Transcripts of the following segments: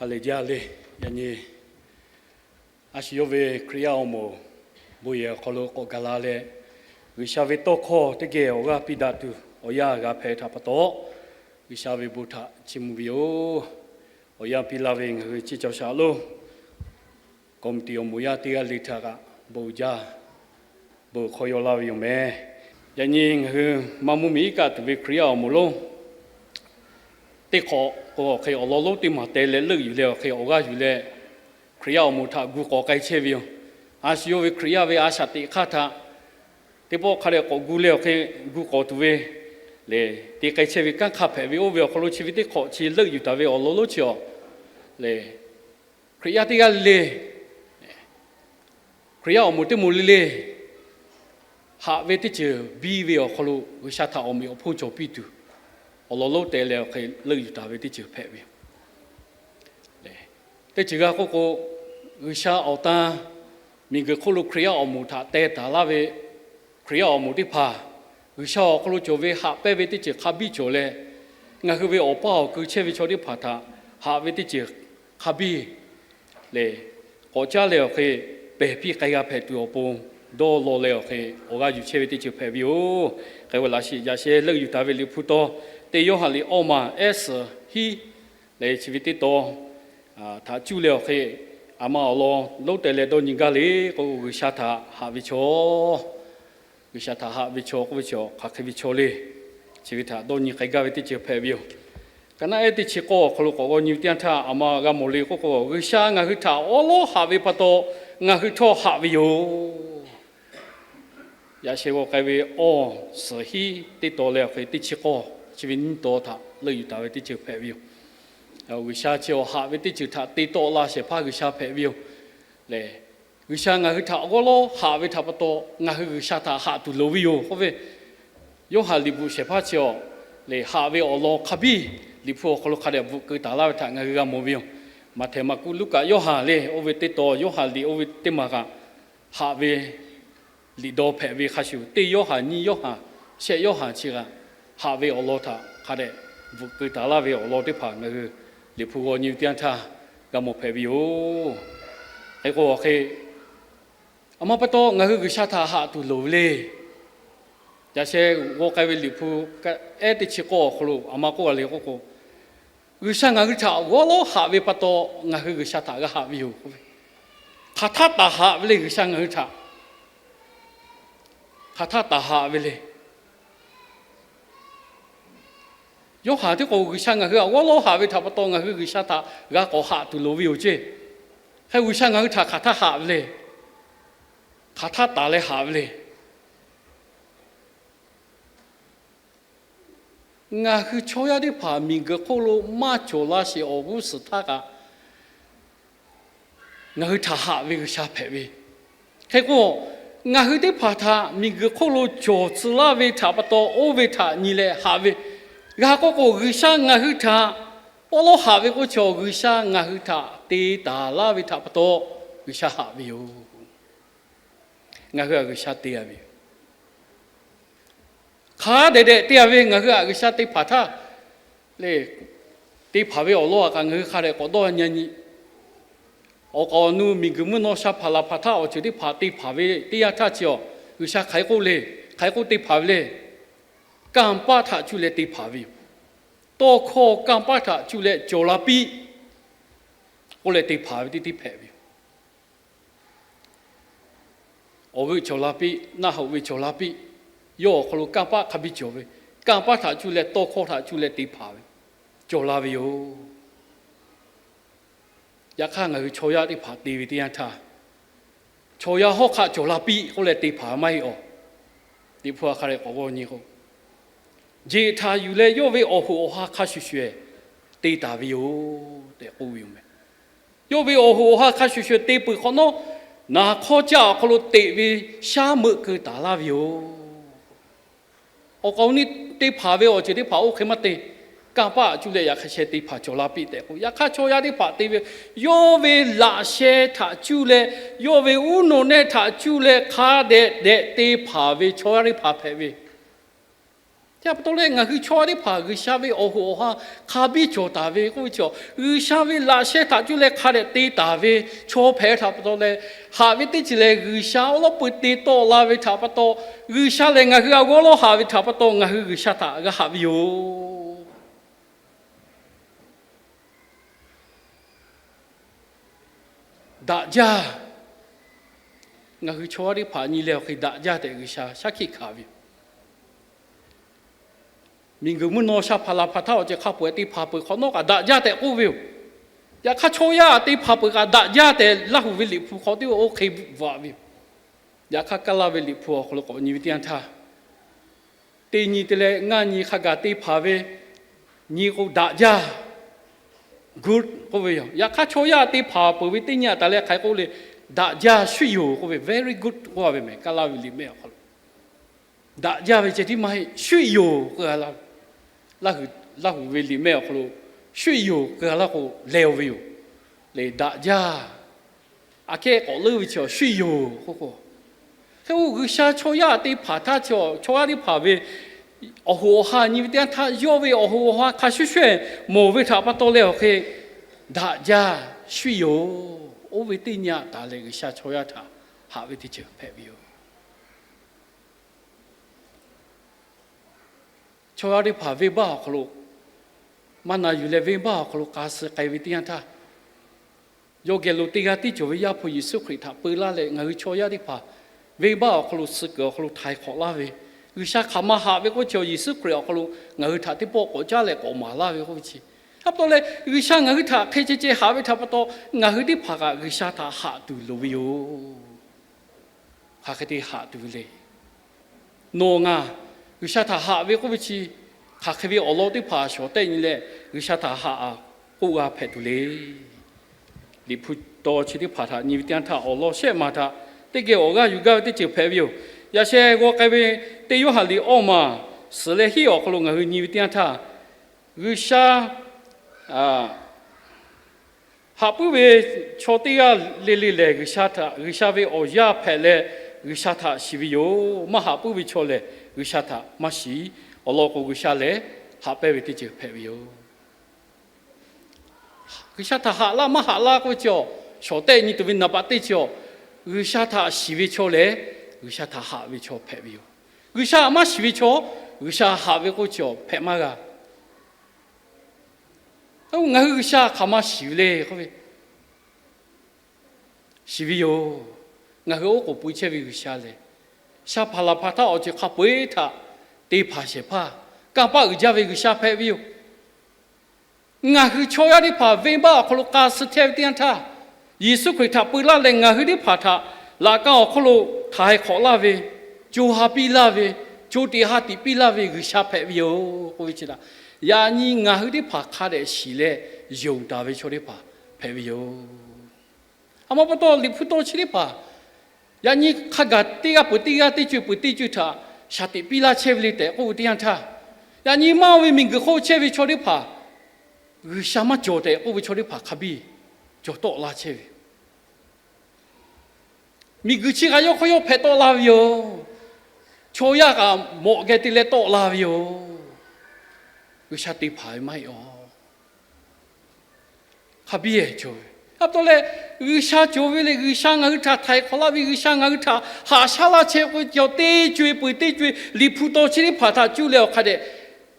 Ha lehˬ jaˇ le. Yaꞈ nyi a shu yawˇ ve Hkriꞈ yaˇ awˬ moˍ bon yehˬ awˬ hk'aw lo k'awꞈ gaˬ la leh, G'uiˬsha ve tawˇ hkawˇ teˇ geh awˬ g'aˇ piˇ daꞈ tuˬ awˬ yanˇ g'a hpehꞈ htaꞈ pa taw, G'uiˬsha ve bon htaꞈ chiˇ mvuh ve yoˬ. Awˬ yanˇ piˇ laˇ ve ngaˬ hui chi cawˬ shaˍ lo committee awˬ moˍ yaˇ teˇ g'aˇ le htaꞈ kaꞈ bon jaˇ, bon hk'aw yaw laˇ ve yoˬ meh. Yaꞈ nyi ngaˬ hui maˇ mvuhˇmiˬ iˉ kaˆ tuˬ ve Hkriꞈ yaˇ awˬ moˍ lonˉ teˇ hk'awꞈ k'o, awˬ hk'e awˬ lawn lonˉ teˇ maˬ te leh leuˆ yuˬ leh awˬ hk'e awˬ g'aˇ yuˬ leh, Hkriꞈ yaˇ awˬ moˍ htaꞈ gu k'awꞈ k'ai chehˇ ve yoˬ. A shu yawˇ ve Hkriꞈ yaˇ ve a shaꞈ teꞈ hk'aˇ htaꞈ teˇ pawˆ hk'a dehꞈ k'awꞈ gu leh awˬ hk'e gu k'awꞈ tuˬ ve lehˬ, te k'ai chehˇ ve kanˉ hk'aˇ hpehꞈ ve oˇ ve awˬ hk'aw lo chi ve teˇ hk'awꞈ chi leuˆ yuˬ taˍ ve awˬ lawn lonˉ chi awˬ lehˬ, Hkriꞈ yaˇ teˇ g'aˇ le le Hkriꞈ yaˇ awˬ moˍ teˇ moˍ le le haꞈ ve teˇ ceuˬ biˇ ve awˬ hk'aw lo G'uiˬsha htaꞈ awˬ meꞈ awˬ hponˇ cawˬ piˇ tuˬ, awˬ lawn lonˉ te leh awˬ hk'e leuˆ yuˬ taˍ ve teˇ ceuˬ hpehꞈ ve yoˬ. Teˇ ceuˬ g'a k'oˆ k'o, G'uiˬsha awˬ tan miˬguiˬ hk'oˆ lo Hkriꞈ yaˇ awˬ moˍ htaꞈ teh taˍ laˇ ve Hkriꞈ yaˇ awˬ moˍ teˇ hpaˍ, G'uiˬsha awˬ hk'aw lo cawˬ ve haꞈ pehnˇ ve teˇ ceuˬ hk'a biˇ cawˬ leh, ngaˬ hui ve awˬ paˇ awˬ keu chehˇ ve chaw teˇ hpaˍ htaꞈ haꞈ ve teˇ ceuˬ hk'a biˇ lehˬ, k'awꞈ caˉ leh awˬ hk'e pehˬ piˇ k'ai g'a hpehꞈ tuˬ awˬ pon dawˇ law leh awˬ hk'e awˬ g'aˇ yuˬ chehˇ ve teˇ ceuˬ hpehꞈ ve yoˬ. K'ai ve laꞈ shiˍ yaꞈ sheh leuˆ yuˬ taˍ ve Liꞈ hpu taw, teˇ Yoˇhanˬ liꞈ awˇ maˬ ehˉ suhˍ hiˉ leh chi ve teˇ taw htaꞈ cuˇ leh awˬ hk'e, aˬ ma awˬ lawn lonˉ te leh dawˇ nyi gaˇ le k'o, G'uiˬsha htaꞈ haꞈ ve chaw G'uiˬsha htaꞈ haꞈ ve chaw k'oˆ ve chi hk'aˬ hk'e ve chaw le. Chi ve htaꞈ dawˇ nyi k'ai gaˇ ve teˇ ceuˬ hpehꞈ ve yoˬ. Ka naˆ ehˉ teˇ chi k'awˇ awˬ hk'aw lo k'awꞈ g'aw nyi ve teˇ yanˇ htaˇ, aˬ ma g'a mawˬ le k'oˆ k'o, G'uiˬsha ngaˬ hui htaꞈ awˉ lawˉ haꞈ ve pa taw ngaˬ hui htawˇ haꞈ ve yoˬ. Yaꞈ sheh g'aw k'ai ve awˇ suhˍ hiˉ teˇ taw leh awˬ hk'e teˇ chi k'awˇ chi ve nyiˇ taw htaꞈ leuˆ yuˬ taˍ ve teˇ ceuˬ hpehꞈ ve yoˬ. G'uiˬsha chi awˬ haꞈ ve teˇ ceuˬ htaꞈ te tawˆ la shehˍ hpaˇ G'uiˬsha hpehꞈ ve yoˬ. Lehˬ, G'uiˬsha ngaˬ hui htaꞈ awˉ lawˉ haꞈ ve htaꞈ pa taw ngaˬ hui G'uiˬsha htaꞈ haꞈ tuˬ loˍ ve yoˬ k'oˆ ve, Yoˇhanˬ liꞈ bvuhꞈ shehˍ hpaˇ chi awˬ lehˬ, haꞈ ve awˬ lawn hk'a biˇ Liꞈ hpu awˬ hk'aw lo hk'a dehꞈ bvuhꞈ keu taˍ laˇ ve htaꞈ ngaˬ hui g'a mawˬ ve yoˬ. Maꞈhtehˍ, Maˍkuˆ, Luˉkaꞈ, Yoˇhanˬ le, oˇ ve teˇ taw Yoˇhanˬ liꞈ oˇ ve teˇ maˬ kaꞈ haꞈ ve liꞈ daw hpehꞈ ve hk'a shuˍ, teˇ Yoˇhanˬ, nyiˇ Yoˇhanˬ, shehˆ Yoˇhanˬ chi kaꞈ haꞈ ve awˬ lawn htaꞈ hk'a dehꞈ bvuhꞈ keu taˍ laˇ ve awˬ lawn teˇ hpaˍ ngaˬ hui Liꞈ hpu g'aw nyi ve teˇ yanˇ htaˇ g'a mawˬ hpehꞈ ve yoˬ. Hk'e k'o, aˬ ma pa taw ngaˬ hui G'uiˬsha htaꞈ haꞈ tuˬ loˍ ve le. Yaꞈ sheh g'aw k'ai ve Liꞈ hpu ehˉ teˇ chi k'awˇ awˬ hk'aw lo aˬ ma k'oˆ g'a le k'oˆ k'o, G'uiˬsha ngaˬ hui htaꞈ awˉ lawˉ haꞈ ve pa taw ngaˬ hui G'uiˬsha htaꞈ g'a haꞈ ve yoˬ k'oˆ ve, hk'aˬ htaˇ taˍ haꞈ ve le. G'uiˬsha ngaˬ hui htaꞈ hk'aˬ htaˇ taˍ haꞈ ve le. Yoˇhanˬ tiˉ k'o, G'uiˬsha ngaˬ hui htaꞈ awˉ lawˉ haꞈ ve htaꞈ pa taw ngaˬ hui G'uiˬsha htaꞈ g'a k'awꞈ haꞈ tuˬ loˍ ve yoˬ ceˇ. Hk'e G'uiˬsha ngaˬ hui htaꞈ hk'aˬ htaˇ haꞈ ve le. Hk'aˬ htaˇ taˍ leh haꞈ ve le. Ngaˬ hui chaw yaˇ teˇ hpaˍ miˬguiˬ hk'oˆ lo maˇ cawˬ la sheˍ awˬ g'uˇ suhˍ htaˇ kaꞈ, ngaˬ hui htaꞈ haꞈ ve G'uiˬsha hpehꞈ ve. Hk'e k'o, ngaˬ hui teˇ hpaˍ htaꞈ miˬguiˬ hk'oˆ lo cawˬ tcuh laˇ ve htaꞈ pa taw oˇ ve htaꞈ nyi leh haꞈ ve. G'a k'oˆ k'o, G'uiˬsha ngaˬ hui htaꞈ awˉ lawˉ haꞈ ve k'o, chaw G'uiˬsha ngaˬ hui htaꞈ te taˍ laˇ ve htaꞈ pa taw G'uiˬsha haꞈ ve yoˬ. Ngaˬ hui htaꞈ G'uiˬsha te a ve yoˬ. Hk'a dehꞈ dehꞈ te a ve, ngaˬ hui htaꞈ G'uiˬsha te hpanˍ htaˇ le, te hpanˍ ve awˬ lawn htaꞈ kaꞈ ngaˬ hui hk'a dehꞈ k'awꞈ dawˇ nyi nyi. Awˬ kaˍ awˬ nu miˬguiˬ mvuhˇ naw sha hpaˍ laˬ hpaˍ htaˇ awˬ ceuˬ teˇ hpaˍ te hpanˍ ve teˇ yanˇ htaˇ chi awˬ, G'uiˬsha hk'aˬ hk'e k'oˆ le, hk'aˬ hk'e k'oˆ te hpanˍ ve le. Kanˇ paˆ htaꞈ cuˇ leh te hpanˍ ve yoˬ. Tawˇ hkawˇ kanˇ paˆ htaꞈ cuˇ leh cawˬ la piˇ k'oˆ leh te hpanˍ ve teˇ tiˉ hpehꞈ ve yoˬ. Awˬ g'euˆ cawˬ la piˇ, naˆ hoꞈ ve cawˬ la piˇ, yawˇ awˬ hk'aw lo kanˇ paˆ hk'a biˇ cawˬ ve, kanˇ paˆ htaꞈ cuˇ leh tawˇ hkawˇ htaꞈ cuˇ leh te hpanˍ ve cawˬ la ve yoˬ. Yaꞈ hk'aˇ, ngaˬ hui chaw yaˇ teˇ hpaˍ te ve teˇ yanˇ htaˇ, chaw yaˇ hawˉ hk'aˆ cawˬ la piˇ k'oˆ leh te hpanˍ maˇ heˆ awˬ. Teˇ hpu a hk'a leh k'awꞈ g'awˇ nyi k'o, jeˬ htaꞈ yuˬ leh yawˇ ve awˬ hoꞈ awˬ ha hk'a shuˍ shuˍ te taˍ ve yoˬ tehꞈ k'oˆ ve yoˬ meh. Yawˇ ve awˬ hoꞈ awˬ ha hk'a shuˍ shuˍ te peuˬ hk'awꞈ nawˉ, naˍ hk'awˇ caˆ awˬ hk'aw lo teꞈ ve shaˉ meuˆ keu taˍ laˇ ve yoˬ. Awˬ kaˍ awˬ nu te hpanˍ ve awˬ ceuˬ teˇ hpaˍ oˇ hk'e maˇ te. Kanˇ paˆ htaꞈ cuˇ leh yaꞈ hk'aˇ sheh te hpanˍ cawˬ la piˇ tehꞈ k'o, yaꞈ hk'aˇ chaw yaˇ teˇ hpaˍ te ve, yawˇ ve laꞈ sheh htaꞈ cuˇ leh, yawˇ ve uˉ nawˬ nehˆ htaꞈ cuˇ leh hk'a dehꞈ dehꞈ te hpanˍ ve chaw yaˇ teˇ hpaˍ hpehꞈ ve. Chi pa taw leh ngaˬ hui chaw yaˇ teˇ hpaˍ G'uiˬsha ve awˬ hoꞈ awˬ ha hk'a biˇ cawˬ taˍ ve k'oˆ ve chi, G'uiˬsha ve laꞈ sheh htaꞈ cuˇ leh hk'a dehꞈ te taˍ ve chaw hpehꞈ htaꞈ pa taw leh, haꞈ ve teˇ ceuˬ lehˬ G'uiˬsha awˉ lawˉ peu te tawˆ la ve htaꞈ pa taw, G'uiˬsha lehˬ ngaˬ hui a g'awˇ lawˇ haꞈ ve htaꞈ pa taw ngaˬ hui G'uiˬsha htaꞈ g'a haꞈ ve yoˬ. Daꞈ jaˇ. Ngaˬ hui chaw yaˇ teˇ hpaˍ nyi leh awˬ hk'e daꞈ jaˇ tehꞈ G'uiˬsha shaˉ hkiˆ hkanˍ ve yoˬ. Miˬguiˬ mvuhˇ naw sha hpaˍ laˬ hpaˍ htaˇ awˬ ceuˬ hk'a peu-eˬ te hpanˍ peuˬ hk'awꞈ nawˉ kaꞈ daꞈ jaˇ tehꞈ k'oˆ ve yoˬ. Yaꞈ hk'aˇ chaw yaˇ te hpanˍ peuˬ kaꞈ daꞈ jaˇ tehꞈ Laˇhuˍ ve Liꞈ hpu hk'aw teˇ oˇ hk'e bvuhꞈ ve yoˬ. Yaꞈ hk'aˇ Kaˇ laˇ ve Liꞈ hpu awˬ hk'aw lo k'awꞈ nyi ve teˇ yanˇ htaˇ, teˇ nyi te leh ngaˇ nyi hk'a gaˬ te hpanˍ ve nyi k'o daꞈ jaˇ, good k'oˆ ve yoˬ. Yaꞈ hk'aˇ chaw yaˇ te hpanˍ peuˬ ve teˇ nyi a taˍ leh hk'aˬ hk'e k'oˆ le, daꞈ jaˇ, shuˉ yoˬ k'oˆ ve, very good k'oˆ ve mehˍ Kaˇ laˇ ve liꞈ mehˆ awˬ hk'aw lo. Daꞈ jaˇ ve ceh tiˉ maˇ heˆ, shuˉ yoˬ k'oˆ g'a laˇ. Laˇhuˍ ve liꞈ mehˆ awˬ hk'aw lo shuˉ yoˬ k'oˆ g'a laˇ k'o leh-o ve yoˬ. Lehˬ daꞈ jaˇ. Aꞈ kehˉ k'awꞈ leuˉ ve chi shuˉ yoˬ k'oˆ k'o, hk'e k'o G'uiˬsha chaw yaˇ te hpanˍ htaˇ chi, chaw yaˇ teˇ hpaˍ ve awˬ hoꞈ awˬ ha nyi ve teˇ yanˇ htaˇ yawˇ ve awˬ hoꞈ awˬ ha hk'a shuˍ shuˍ mawˬ ve htaꞈ pa taw leh awˬ hk'e daꞈ jaˇ, shuˉ yoˬ. Oˇ ve teˇ nyi a taˍ leh G'uiˬsha chaw yaˇ htaꞈ haꞈ ve teˇ ceuˬ hpehꞈ ve yoˬ. Chaw yaˇ teˇ hpaˍ venˇbaˆ awˬ hk'aw lo maˇ na yuˬ leh venˇbaˆ awˬ hk'aw lo k'a suh k'ai ve teˇ yanˇ htaˇ, yawˇ geh lo teˇ g'aˇ tiˉ cawˬ ve Yaˇ hpu Yeˍsuˆ Hkriꞈ htaꞈ peu laˇ leh ngaˬ hui chaw yaˇ teˇ hpaˍ venˇbaˆ awˬ hk'aw lo suh kuiˬ awˬ hk'aw lo htaiˍ hk'awꞈ laˇ ve, G'uiˬsha hk'aˬ ma haꞈ ve k'oˆ ve chi Yeˍsuˆ Hkriꞈ awˬ hk'aw lo ngaˬ hui htaꞈ teˇ pawˆ k'awꞈ caˉ leh k'awꞈ maˍ laˇ ve k'oˆ ve chi. Hk'a pa taw leh G'uiˬsha ngaˬ hui htaꞈ hk'e ceh ceh haꞈ ve htaꞈ pa taw, ngaˬ hui teˇ hpaˍ kaꞈ G'uiˬsha htaꞈ haꞈ tuˬ loˍ ve yoˬ. Hk'aˬ hk'e te haꞈ tuˬ ve le. Nawˬ ngaˬ G'uiˬsha htaꞈ haꞈ ve k'oˆ ve chi, hk'aˬ hk'e ve awˬ lawn teˇ hpaˍ shawˍ tehˆ nyi leh G'uiˬsha htaꞈ haꞈ k'oˆ g'a hpehꞈ tuˬ le. Liꞈ hpu taw chi teˇ hpaˍ htaꞈ nyi ve teˇ yanˇ htaˇ awˬ lawn shehˆ maˬ htaꞈ teˇ geh awˬ g'aˇ yuˬ gaˇ ve teˇ ceuˬ hpehꞈ ve yoˬ. Yaꞈ sheh g'aw k'ai ve teˇ Yoˇhanˬ liꞈ awˇ maˬ suhˍ leh hiˉ awˬ hk'aw lo ngaˬ hui nyi ve teˇ yanˇ htaˇ, G'uiˬsha haꞈ puiˉ ve chaw teˇ g'aˇ le le lehˬ, G'uiˬsha htaꞈ, G'uiˬsha ve awˬ yaˇ hpehꞈ leh G'uiˬsha htaꞈ shiˍ ve yoˬ. Maˇ haꞈ puiˉ ve chaw lehˬ, G'uiˬsha htaꞈ maˇ shiˍ. Awˬ lawn k'o, G'uiˬsha lehˬ haꞈ pehnˇ ve teˇ ceuˬ hpehꞈ ve yoˬ. G'uiˬsha htaꞈ haꞈ laˇ maˇ haꞈ laˇ k'oˆ ve chi awˬ, shawˍ tehˆ nyi tuˬ ve naˍ baꞈ teˇ chi awˬ, G'uiˬsha htaꞈ shiˍ ve chaw lehˬ, G'uiˬsha htaꞈ haꞈ ve chaw hpehꞈ ve yoˬ. G'uiˬsha maˇ shiˍ ve chaw, G'uiˬsha haꞈ ve k'oˆ chi awˬ hpehꞈ maˇ g'a. Ngaˬ hui G'uiˬsha hk'aˬ ma shiˍ ve le k'oˆ ve, shiˍ ve yoˬ. Ngaˬ hui oˉ k'oˍ pui chehˇ ve G'uiˬsha lehˬ, sha hpaˍ laˬ hpaˍ htaˇ awˬ ceuˬ hk'a peu-eˬ htaꞈ te hpanˍ shehˍ hpaˇ, kanˇ paˆ uiˍ jaˇ ve G'uiˬsha hpehꞈ ve yoˬ. Ngaˬ hui chaw yaˇ teˇ hpaˍ venˇbaˆ awˬ hk'aw lo k'a suh chehˇ ve teˇ yanˇ htaˇ, Yeˍsuˆ Hkriꞈ htaꞈ peu laˇ leh ngaˬ hui teˇ hpaˍ htaꞈ laꞈ ka awˬ hk'aw lo htaiˍ hk'awꞈ laˇ ve, co ha piˇ laˇ ve, co tiꞈ ha tiꞈ piˇ laˇ ve G'uiˬsha hpehꞈ ve yoˬ k'oˆ ve chi htaꞈ, yaꞈ nyi ngaˬ hui teˇ hpaˍ hk'a dehꞈ shiˍ leh yonˍ taˍ ve chaw teˇ hpaˍ hpehꞈ ve yoˬ. A ma pa taw, Liꞈ hpu tawˇ chi teˇ hpaˍ yaꞈ nyi hk'a gaˬ teˇ g'aˇ peuˬ teˇ g'aˇ, teˇ co-e peuˬ teˇ co-e htaꞈ shaˍ tiꞈ piˇ laˇ chehˇ ve le tehꞈ k'oˆ ve teˇ yanˇ htaˇ, yaꞈ nyi maˇ oˇ ve miˬguiˬ hk'oˆ chehˇ ve chaw teˇ hpaˍ G'uiˬsha maˇ cawˬ tehꞈ k'oˆ ve chaw teˇ hpaˍ hk'a biˇ cawˬ tawˆ la chehˇ ve. Miˬguiˬ chi kaꞈ yawˇ hk'aw yawˇ hpehꞈ tawˆ la ve yoˬ. Chaw yaˇ kaꞈ mawꞈ geh te leh tawˆ la ve yoˬ. G'uiˬsha te hpanˍ ve maˇ heˆ awˬ. Hk'a biˇ cawˬ ve. A pa taw leh, G'uiˬsha cawˬ ve le, G'uiˬsha ngaˬ hui htaꞈ htaiˍ hk'awꞈ laˇ ve, G'uiˬsha ngaˬ hui htaꞈ haꞈ shaˉ laˇ chehˇ ve k'o, teˇ co-e peuˬ teˇ co-e Liꞈ hpu tawˇ chi teˇ hpaˍ htaꞈ cuˇ leh awˬ hk'a dehꞈ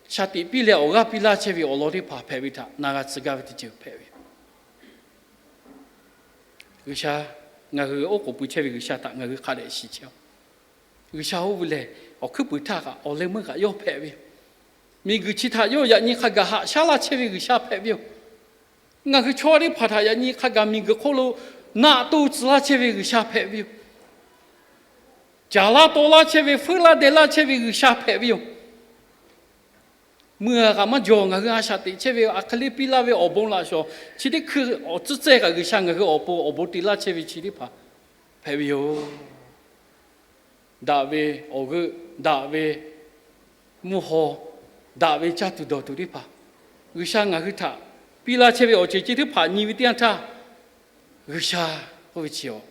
shaˍ tiꞈ piˇ leh awˬ g'aˇ piˇ laˇ chehˇ ve awˬ lawn teˇ hpaˍ hpehꞈ ve htaꞈ na g'a tcuh gaˇ ve teˇ ceuˬ hpehꞈ ve. G'uiˬsha, ngaˬ hui oˉ k'oˍ pui chehˇ ve G'uiˬsha htaꞈ ngaˬ hui hk'a dehꞈ shiˍ chehˇ-oˆ. G'uiˬsha oˇ ve lehˬ, awˬ hkuiˉ puiˍ htaˇ kaꞈ awˬ leh meuˇ kaꞈ yawˇ hpehꞈ ve yoˬ. Miˬguiˬ chi htaꞈ yawˇ yaꞈ nyi hk'a gaˬ haꞈ shaˉ laˇ chehˇ ve G'uiˬsha hpehꞈ ve yoˬ. Ngaˬ hui chaw teˇ hpaˍ htaꞈ yaꞈ nyi hk'a gaˬ miˬguiˬ hk'oˆ lo naˆ toˇ tcuh laˇ chehˇ ve G'uiˬsha hpehꞈ ve yoˬ. Caˍ laˇ taw laˇ chehˇ ve, feuˉ laˇ deh laˇ chehˇ ve G'uiˬsha hpehꞈ ve yoˬ. Meuˇ g'a kaꞈ maˇ jawˬ, ngaˬ hui a shaꞈ teꞈ chehˇ ve, a hk'e le piˇ laˇ ve awˬ bon laꞈ shawˍ chi teˇ hkui awˬ tcuhˉ tcuhˉ kaꞈ G'uiˬsha ngaˬ hui awˬ pon awˬ bon te laˇ chehˇ ve chi teˇ hpaˍ hpehꞈ ve yoˬ. Daꞈ ve awˬ g'euˆ, daꞈ ve mvuhˇ haw, daꞈ ve caˇ tuˬ dawˬ tuˬ teˇ hpaˍ, G'uiˬsha ngaˬ hui htaꞈ piˇ laˇ chehˇ ve awˬ ceuˬ chi teˇ hpaˍ nyi ve teˇ yanˇ htaˇ, G'uiˬsha k'oˆ ve chi awˬ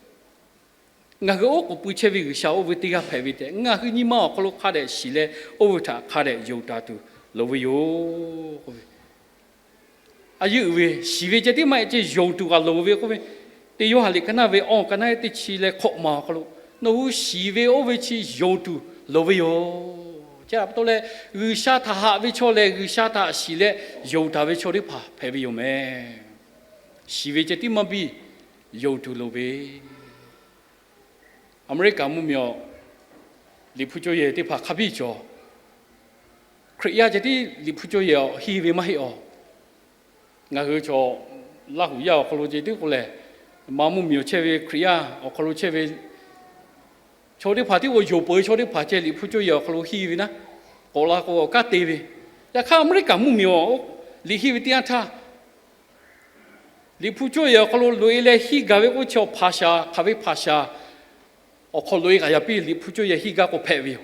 Ngaˬ hui oˉ k'oˍ pui chehˇ ve G'uiˬsha oˇ ve teˇ g'aˇ hpehꞈ ve tehꞈ, ngaˬ hui nyi ma awˬ hk'aw lo hk'a dehꞈ shiˍ leh, oˇ ve htaꞈ hk'a dehꞈ yonˍ taˍ tuˬ loˍ ve yoˬ. A yehˬ uiˍ ve shiˍ ve ceh tiˉ maˇ heˆ, ceh yonˍ tuˬ kaꞈ loˍ ve k'oˆ ve, teˇ Yoˇhanˬ liꞈ ka naˇ ve awˇ ka naˇ teˇ chi leh hkawꞈ ma awˬ hk'aw lo, nawˬ hui shiˍ ve oˇ ve chi yonˍ tuˬ loˍ ve yoˬ. Chi pa taw leh, G'uiˬsha htaꞈ haꞈ ve chaw lehˬ, G'uiˬsha htaꞈ shiˍ leh yonˍ taˍ ve chaw teˇ hpaˍ hpehꞈ ve yoˬ meh. Shiˍ ve ceh tiˉ maˇ biˇ, yonˍ tuˬ loˍ ve Aˍmeˍriˆkaˍ mvuhˇmiˬ awˬ liꞈ hpu cawˇ yehˬ teˇ hpaˍ hk'a biˇ cawˬ. Hkriꞈ yaˇ ceh tiˉ liꞈ hpu cawˇ yehˬ awˬ henˇ ve maˇ heˆ awˬ. Ngaˬ hui chaw Laˇ huˍ yaˇ awˬ hk'aw lo ceh tiˉ k'o lehˬ, Manˇ mvuhˇmiˬ awˬ chehˇ ve Hkriꞈ yaˇ awˬ hk'aw lo chehˇ ve chaw teˇ hpaˍ tiˉ k'o, yonˍ peuˬ ve chaw teˇ hpaˍ ceh liꞈ hpu cawˇ yehˬ awˬ hk'aw lo henˇ ve naˉ, k'awꞈ la k'o awˬ kanˉ te ve. Yaꞈ hk'aˇ Aˍmeˍriˆkaˍ mvuhˇmiˬ awˬ liꞈ henˇ ve teˇ yanˇ htaˇ, liꞈ hpu cawˇ yehˬ awˬ hk'aw lo loꞈ-e leh henˇ gaˬ ve k'oˆ ve chi awˬ hpaˍ shaˍ, hk'aˬ ve hpaˍ shaˍ awˬ hk'aw loꞈ-e kaꞈ yaꞈ piˇ liꞈ hpu cawˇ yehˬ henˇ gaˇ k'o hpehꞈ ve yoˬ.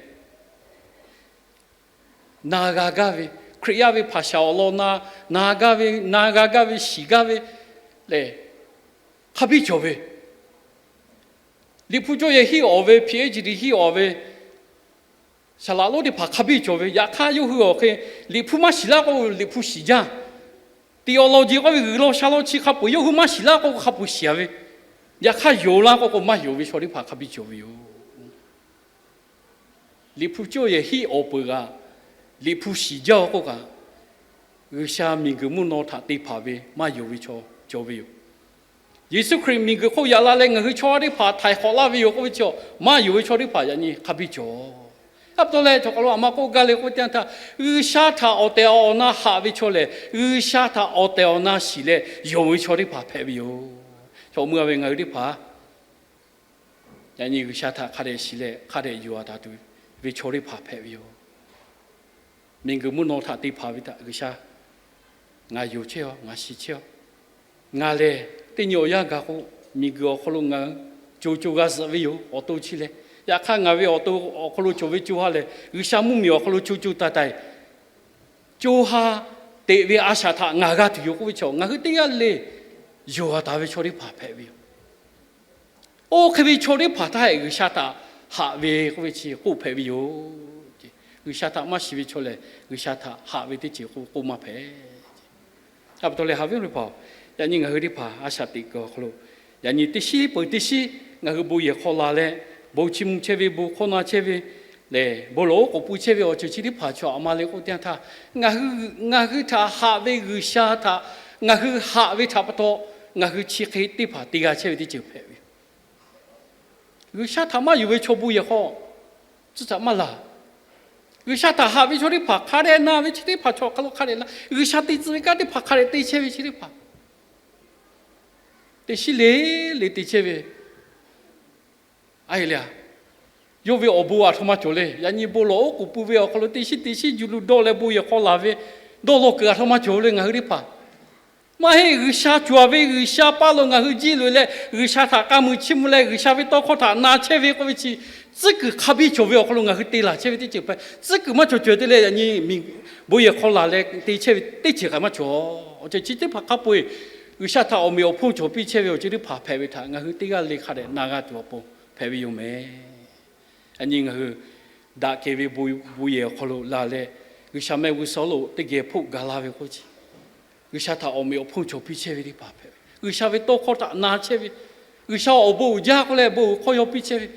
Na g'a gaˇ ve, Hkriꞈ yaˇ ve hpaˍ shaˍ awˬ lawn na, na g'a ve, na g'a gaˇ ve, shiˍ gaˇ ve lehˬ, hk'a biˇ cawˬ ve. Liꞈ hpu cawˇ yehˬ henˇ awˬ ve, PhD henˇ awˬ ve, saˍ laꞈ lonˉ teˇ hpaˍ hk'a biˇ cawˬ ve. Yaꞈ hk'aˇ yawˇ hui awˬ hk'e liꞈ hpu maˇ shiˍ laˇ k'o, liꞈ hpu shiˍ jaˇ. Teꞈ awˬ lawn jeˬ k'oˆ ve G'uiˬ law sha law chi hk'a peu-eˬ yawˇ hui maˇ shiˍ laˇ k'o, hk'a peu-eˬ shiˍ-a ve. Yaꞈ hk'aˇ yonˍ laˇ k'oˆ k'o, maˇ yonˍ ve chaw teˇ hpaˍ hk'a biˇ cawˬ ve yoˬ. Liꞈ hpu cawˇ yehˬ henˇ awˬ peuˬ kaꞈ, liꞈ hpu shiˍ jaˇ-oˬ k'oˆ kaꞈ, G'uiˬsha miˬguiˬ mvuhˇ naw htaꞈ te hpanˍ ve maˇ yonˍ ve chaw cawˬ ve yoˬ. Yeˍsuˆ Hkriꞈ miˬguiˬ hk'oˆ yaꞈ la leh ngaˬ hui chaw teˇ hpaˍ htaiˍ hk'awꞈ laˇ ve yoˬ k'oˆ ve chaw, maˇ yonˍ ve chaw teˇ hpaˍ yaꞈ nyi hk'a biˇ cawˬ. Aˬ pa taw leh chaw hk'aw lo aˬ ma k'oˆ gaˇ le k'oˆ ve teˇ yanˇ htaˇ, G'uiˬsha htaꞈ awˬ tehˬ awˬ na haꞈ ve chaw lehˬ, G'uiˬsha htaꞈ awˬ tehˬ awˬ na shiˍ leh yonˍ ve chaw teˇ hpaˍ hpehꞈ ve yoˬ. Chaw meuˇ a ve ngaˬ hui teˇ hpaˍ yaꞈ nyi G'uiˬsha htaꞈ hk'a dehꞈ shiˍ leh hk'a dehꞈ yonˍ-a taˍ tuˬ ve chaw teˇ hpaˍ hpehꞈ ve yoˬ. Miˬguiˬ mvuhˇ naw htaꞈ te hpanˍ ve htaꞈ G'uiˬsha, ngaˬ yonˍ chehˇ-aˬ, ngaˬ shiˍ chehˇ-aˬ. Ngaˬ lehˬ teˇ nyi awˬ yanˇ gaˬ k'o, miˬguiˬ awˬ hk'aw lo ngaˬ co co g'a zuhꞈ ve yoˬ, awˬ to chi leh. Yaꞈ hk'aˇ ngaˬ ve awˬ to awˬ hk'aw lo cawˬ ve co ha lehˬ, G'uiˬsha mvuhˇmiˬ awˬ hk'aw lo co co taiˍ taiˍ co ha teꞈ ve a shaꞈ htaꞈ ngaˬ g'a tuˬ yoˬ k'oˆ ve chaw, ngaˬ hui teˇ g'aˇ le yonˍ-a taˍ ve chaw teˇ hpaˍ hpehꞈ ve yoˬ. Oˇ hk'e ve chaw teˇ hpaˍ htaˇ hehꞈ G'uiˬsha htaꞈ haꞈ ve k'oˆ ve chi k'oˆ hpehꞈ ve yoˬ. G'uiˬsha htaꞈ maˇ shiˍ ve chaw lehˬ, G'uiˬsha htaꞈ haꞈ ve teˇ ceuˬ k'o k'oˆ maˇ hpehꞈ. Aˬ pa taw leh haꞈ ve teˇ hpaˍ-oˬ, yaꞈ nyi ngaˬ hui teˇ hpaˍ a shaꞈ teꞈ kuiˬ awˬ hk'aw lo, yaꞈ nyi teˇ shiˉ peuˬ teˇ shiˉ ngaˬ hui bon yehˬ hk'aw la leh, bon chiˇ mvuh chehˇ ve, bon hkawˇ na chehˇ ve lehˬ, bon lawˬ oˉ k'oˍ pui chehˇ ve awˬ ceuˬ chi teˇ hpaˍ chaw aˬ ma le k'oˆ teˇ yanˇ htaˇ, ngaˬ hui htaꞈ haꞈ ve G'uiˬsha htaꞈ ngaˬ hui haꞈ ve htaꞈ pa taw, ngaˬ hui chi hk'e teˇ hpaˍ te g'a chehˇ ve teˇ ceuˬ hpehꞈ ve yoˬ. G'uiˬsha htaꞈ maˇ yonˍ ve chaw bon yehˬ hk'aw tcuhˉ htaꞈ maˇ laˬ. G'uiˬsha htaꞈ haꞈ ve chaw teˇ hpaˍ hk'a dehꞈ na ve chi teˇ hpaˍ chaw hk'a lo hk'a dehꞈ la, G'uiˬsha te tcuh ve kanˉ teˇ hpaˍ hk'a dehꞈ te chehˇ ve chi teˇ hpaˍ, teˇ shiˉ le le te chehˇ ve. A e le a, yawˇ ve awˬ bon aˬ htoꞈ ma cawˬ le. Yaꞈ nyi bon lawˬ oˉ k'oˍ pui ve awˬ hk'aw lo teˇ shiˉ teˇ shiˉ juˇ lu dawˇ leh bon yehˬ hk'aw laˬ ve, dawˇ law kuiˬ aˬ htoꞈ ma cawˬ le ngaˬ hui teˇ hpaˍ. Maˇ heˆ, G'uiˬsha cawˬ ve G'uiˬsha paˇ lo ngaˬ hui jiˇ loꞈ e leh, G'uiˬsha htaꞈ k'a muiˬ chiˇ mvuh leh, G'uiˬsha ve tawˇ hkawˇ htaꞈ na chehˇ ve k'oˆ ve chi, tcuhˉ kuiˬ hk'a biˇ cawˬ ve awˬ hk'aw lo ngaˬ hui te laˬ chehˇ ve teˇ ceuˬ hpehꞈ. Tcuhˉ kuiˬ maˇ cawˬ cawˬ te leh yaꞈ nyi bon yehˬ hk'aw laˬ leh te chehˇ ve teˇ ceuˬ kaꞈ maˇ cawˬ. Awˬ ceuˬ chi teˇ hpaˍ hk'a peu-eˬ G'uiˬsha htaꞈ awˬ meꞈ awˬ hponˇ cawˬ piˇ chehˇ ve awˬ ceuˬ teˇ hpaˍ hpehꞈ ve htaꞈ ngaˬ hui teˇ g'aˇ le hk'a dehꞈ na g'a tuˬ awˬ pon hpehꞈ ve yoˬ meh. Yaꞈ nyi ngaˬ hui daꞈ kehˬ ve bon yehˬ awˬ hk'aw lo la leh, G'uiˬsha mehˆ g'uˇ suhˍ lo teˇ geh hpoˆ gaˬ la ve k'oˆ chi, G'uiˬsha htaꞈ awˬ meꞈ awˬ hponˇ cawˬ piˇ chehˇ ve teˇ hpaˍ hpehꞈ ve, G'uiˬsha ve tawˇ hkawˇ htaꞈ na chehˇ ve, G'uiˬsha awˬ bon uiˍ jaˇ k'oˆ leh bon uiˍ hk'awˇ yaw piˇ chehˇ ve,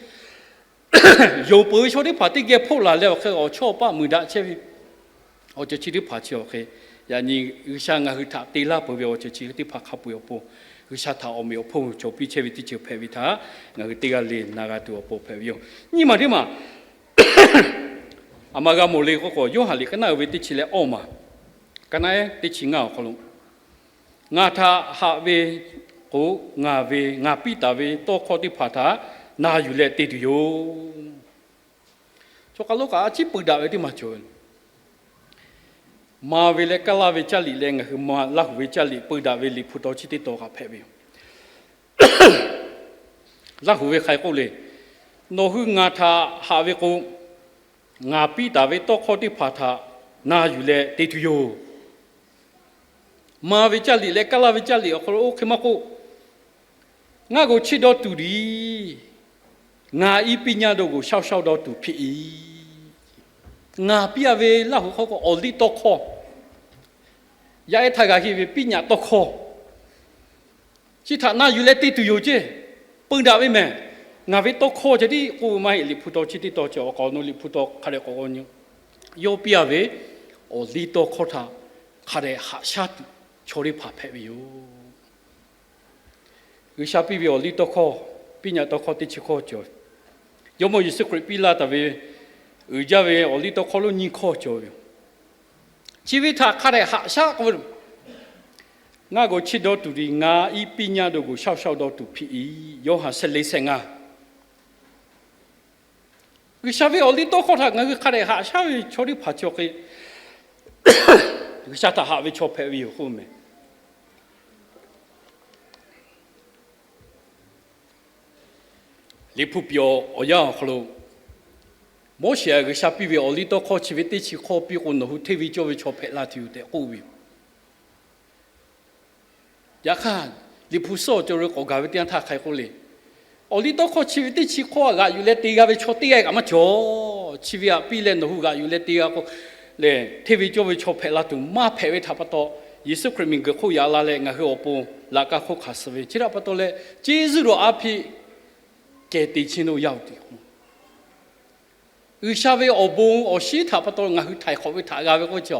yonˍ peuˬ ve chaw teˇ hpaˍ teˇ geh hpoˆ laˬ leh awˬ hk'e awˬ chawˇ awˬ paˆ muiˬ daꞈ chehˇ ve, awˬ ceuˬ chi teˇ hpaˍ chi awˬ hk'e, yaꞈ nyi G'uiˬsha ngaˬ hui htaꞈ te laˇ peuˬ ve awˬ ceuˬ chi teˇ hpaˍ hk'a peu-eˬ awˬ pon, G'uiˬsha htaꞈ awˬ meꞈ awˬ hponˇ cawˬ piˇ chehˇ ve teˇ ceuˬ hpehꞈ ve htaꞈ ngaˬ hui teˇ g'aˇ le na g'a tuˬ awˬ pon hpehꞈ ve yoˬ. Nyiˇ maˬ teˇ maˬ, aˬ ma g'a mawˬ le k'oˆ k'o, Yoˇhanˬ liꞈ ka naˆ uiˍ ve teˇ chi leh awˇ maˬ, ka naˆ ehˉ teˇ chi ngaˇ awˬ hk'aw lo, ngaˬ htaꞈ haꞈ ve k'o, ngaˬ ve, ngaˬ piˇ taˍ ve tawˇ hkawˇ teˇ hpaˍ htaꞈ na yuˬ leh te tuˬ yoˬ. Chaw hk'a lo kaꞈ a ciˉ peu daꞈ ve teˇ maˬ cawˬ ve, ma ve leh kaˇ laˇ ve caˇ liꞈ leh ngaˬ hui ma Laˇ huˍ ve caˇ liꞈ peu daꞈ ve liꞈ hpu taw chi teˇ taw kaꞈ hpehꞈ ve yoˬ. Laˇ huˍ ve hk'ai k'oˆ le, nawˬ hui ngaˬ htaꞈ haꞈ ve k'o, ngaˬ piˇ taˍ ve tawˇ hkawˇ teˇ hpaˍ htaꞈ na yuˬ leh te tuˬ yoˬ. Ma ve caˇ liꞈ leh kaˇ laˇ ve caˇ liꞈ awˬ hk'aw lo oˇ hk'e maˇ k'oˆ, ngaˇ g'awˬ chiˇ dawˇ tuˬ diˬ. Ngaˬ iˉ piˇ nyaˇ dawˇ g'oˍ shaoˇ shaoˇ dawˇ tuˬ hpiˇ-iˉ. Ngaˬ piˇ-a ve Laˇ huˍ hk'aw k'o awˬ liˇ tawˇ hkawˇ, yaˇ ehˉ htaˇ g'a heˆ ve piˇ nyaꞈ tawˇ hkawˇ, chi htaꞈ na yuˬ leh te tuˬ yoˬ ceˇ. Peu daꞈ ve mehˬ. Ngaˬ ve tawˇ hkawˇ ceh tiˉ k'oˆ ve maˇ heˆ. Liꞈ hpu taw chi teˇ taw cawˬ awˬ k'awꞈ nawˬ liꞈ hpu taw hk'a dehꞈ k'awꞈ g'aw nyi. Yawˇ piˇ-a ve awˬ liˇ tawˇ hkawˇ htaꞈ hk'a dehꞈ haꞈ shaˉ tuˬ chaw teˇ hpaˍ hpehꞈ ve yoˬ. G'uiˬsha piˇ ve awˬ liˇ tawˇ hkawˇ, piˇ nyaꞈ tawˇ hkawˇ teˇ chi hkawˇ cawˬ. Jawˇmawˇ Yeˍsuˆ Hkriꞈ piˇ laˇ taˍ ve uiˍ jaˇ ve awˬ liˇ tawˇ hkawˇ lonˉ nyiˇ hkawˇ cawˬ ve yoˬ. Chi ve htaꞈ hk'a dehꞈ haꞈ shaˉ k'oˆ ve, Ngaˇ g'oˍ chiˇ dawˇ tuˬ le, ngaˇ iˉ piˇ nyaˇ dawˇ g'oˍ shaoˇ shaoˇ dawˇ tuˬ hpiˇ-iˉ. Yoˇhanˬ shehˆ le shehˆ ngaˇ. G'uiˬsha ve awˬ liˇ tawˇ hkawˇ htaꞈ ngaˬ hui hk'a dehꞈ haꞈ shaˉ ve chaw teˇ hpaˍ chi awˬ hk'e, G'uiˬsha htaꞈ haꞈ ve chaw hpehꞈ ve yoˬ k'oˆ mehˬ. Liꞈ hpu piˍ awˬ yanˇ awˬ hk'aw lo, Moˉseˍ htaꞈ G'uiˬsha piˇ ve awˬ liˇ tawˇ hkawˇ chi ve teˇ chi hkawˇ piˇ k'o, nawˬ hui hteˇ ve cawˇ ve chaw hpehꞈ la tuˬ yoˬ tehꞈ k'oˆ ve yoˬ. Yaꞈ hk'aˇ, Liꞈ hpu suhˉ awˬ cawˬ ve k'awꞈ gaˬ ve teˇ yanˇ htaˇ hk'aˬ hk'e k'oˆ le, awˬ liˇ tawˇ hkawˇ chi ve teˇ chi hkawˇ htaꞈ g'aꞈ yuˬ leh te g'a ve chaw teˇ g'aˇ kaꞈ maˇ cawˬ. Chi ve htaꞈ piˇ leh nawˬ hui g'aꞈ yuˬ leh te g'a k'o, lehˬ hteˇ ve cawˇ ve chaw hpehꞈ la tuˬ maˇ hpehꞈ ve htaꞈ pa taw, Yeˍsuˆ Hkriꞈ miˬguiˬ hk'oˆ yaꞈ la leh ngaˬ hui awˬ pon laꞈ ka hk'oˆ hkanˍ suh ve chi htaꞈ pa taw leh, ceˇ zuhˇ rawˬ a hpiˇ kehˬ te chehˇ lo yaˇ-oˬ tehꞈ k'o, G'uiˬsha ve awˬ bon awˬ shinˉ htaꞈ pa taw ngaˬ hui htaiˍ hk'awꞈ ve htaꞈ g'a ve k'oˆ ve chi,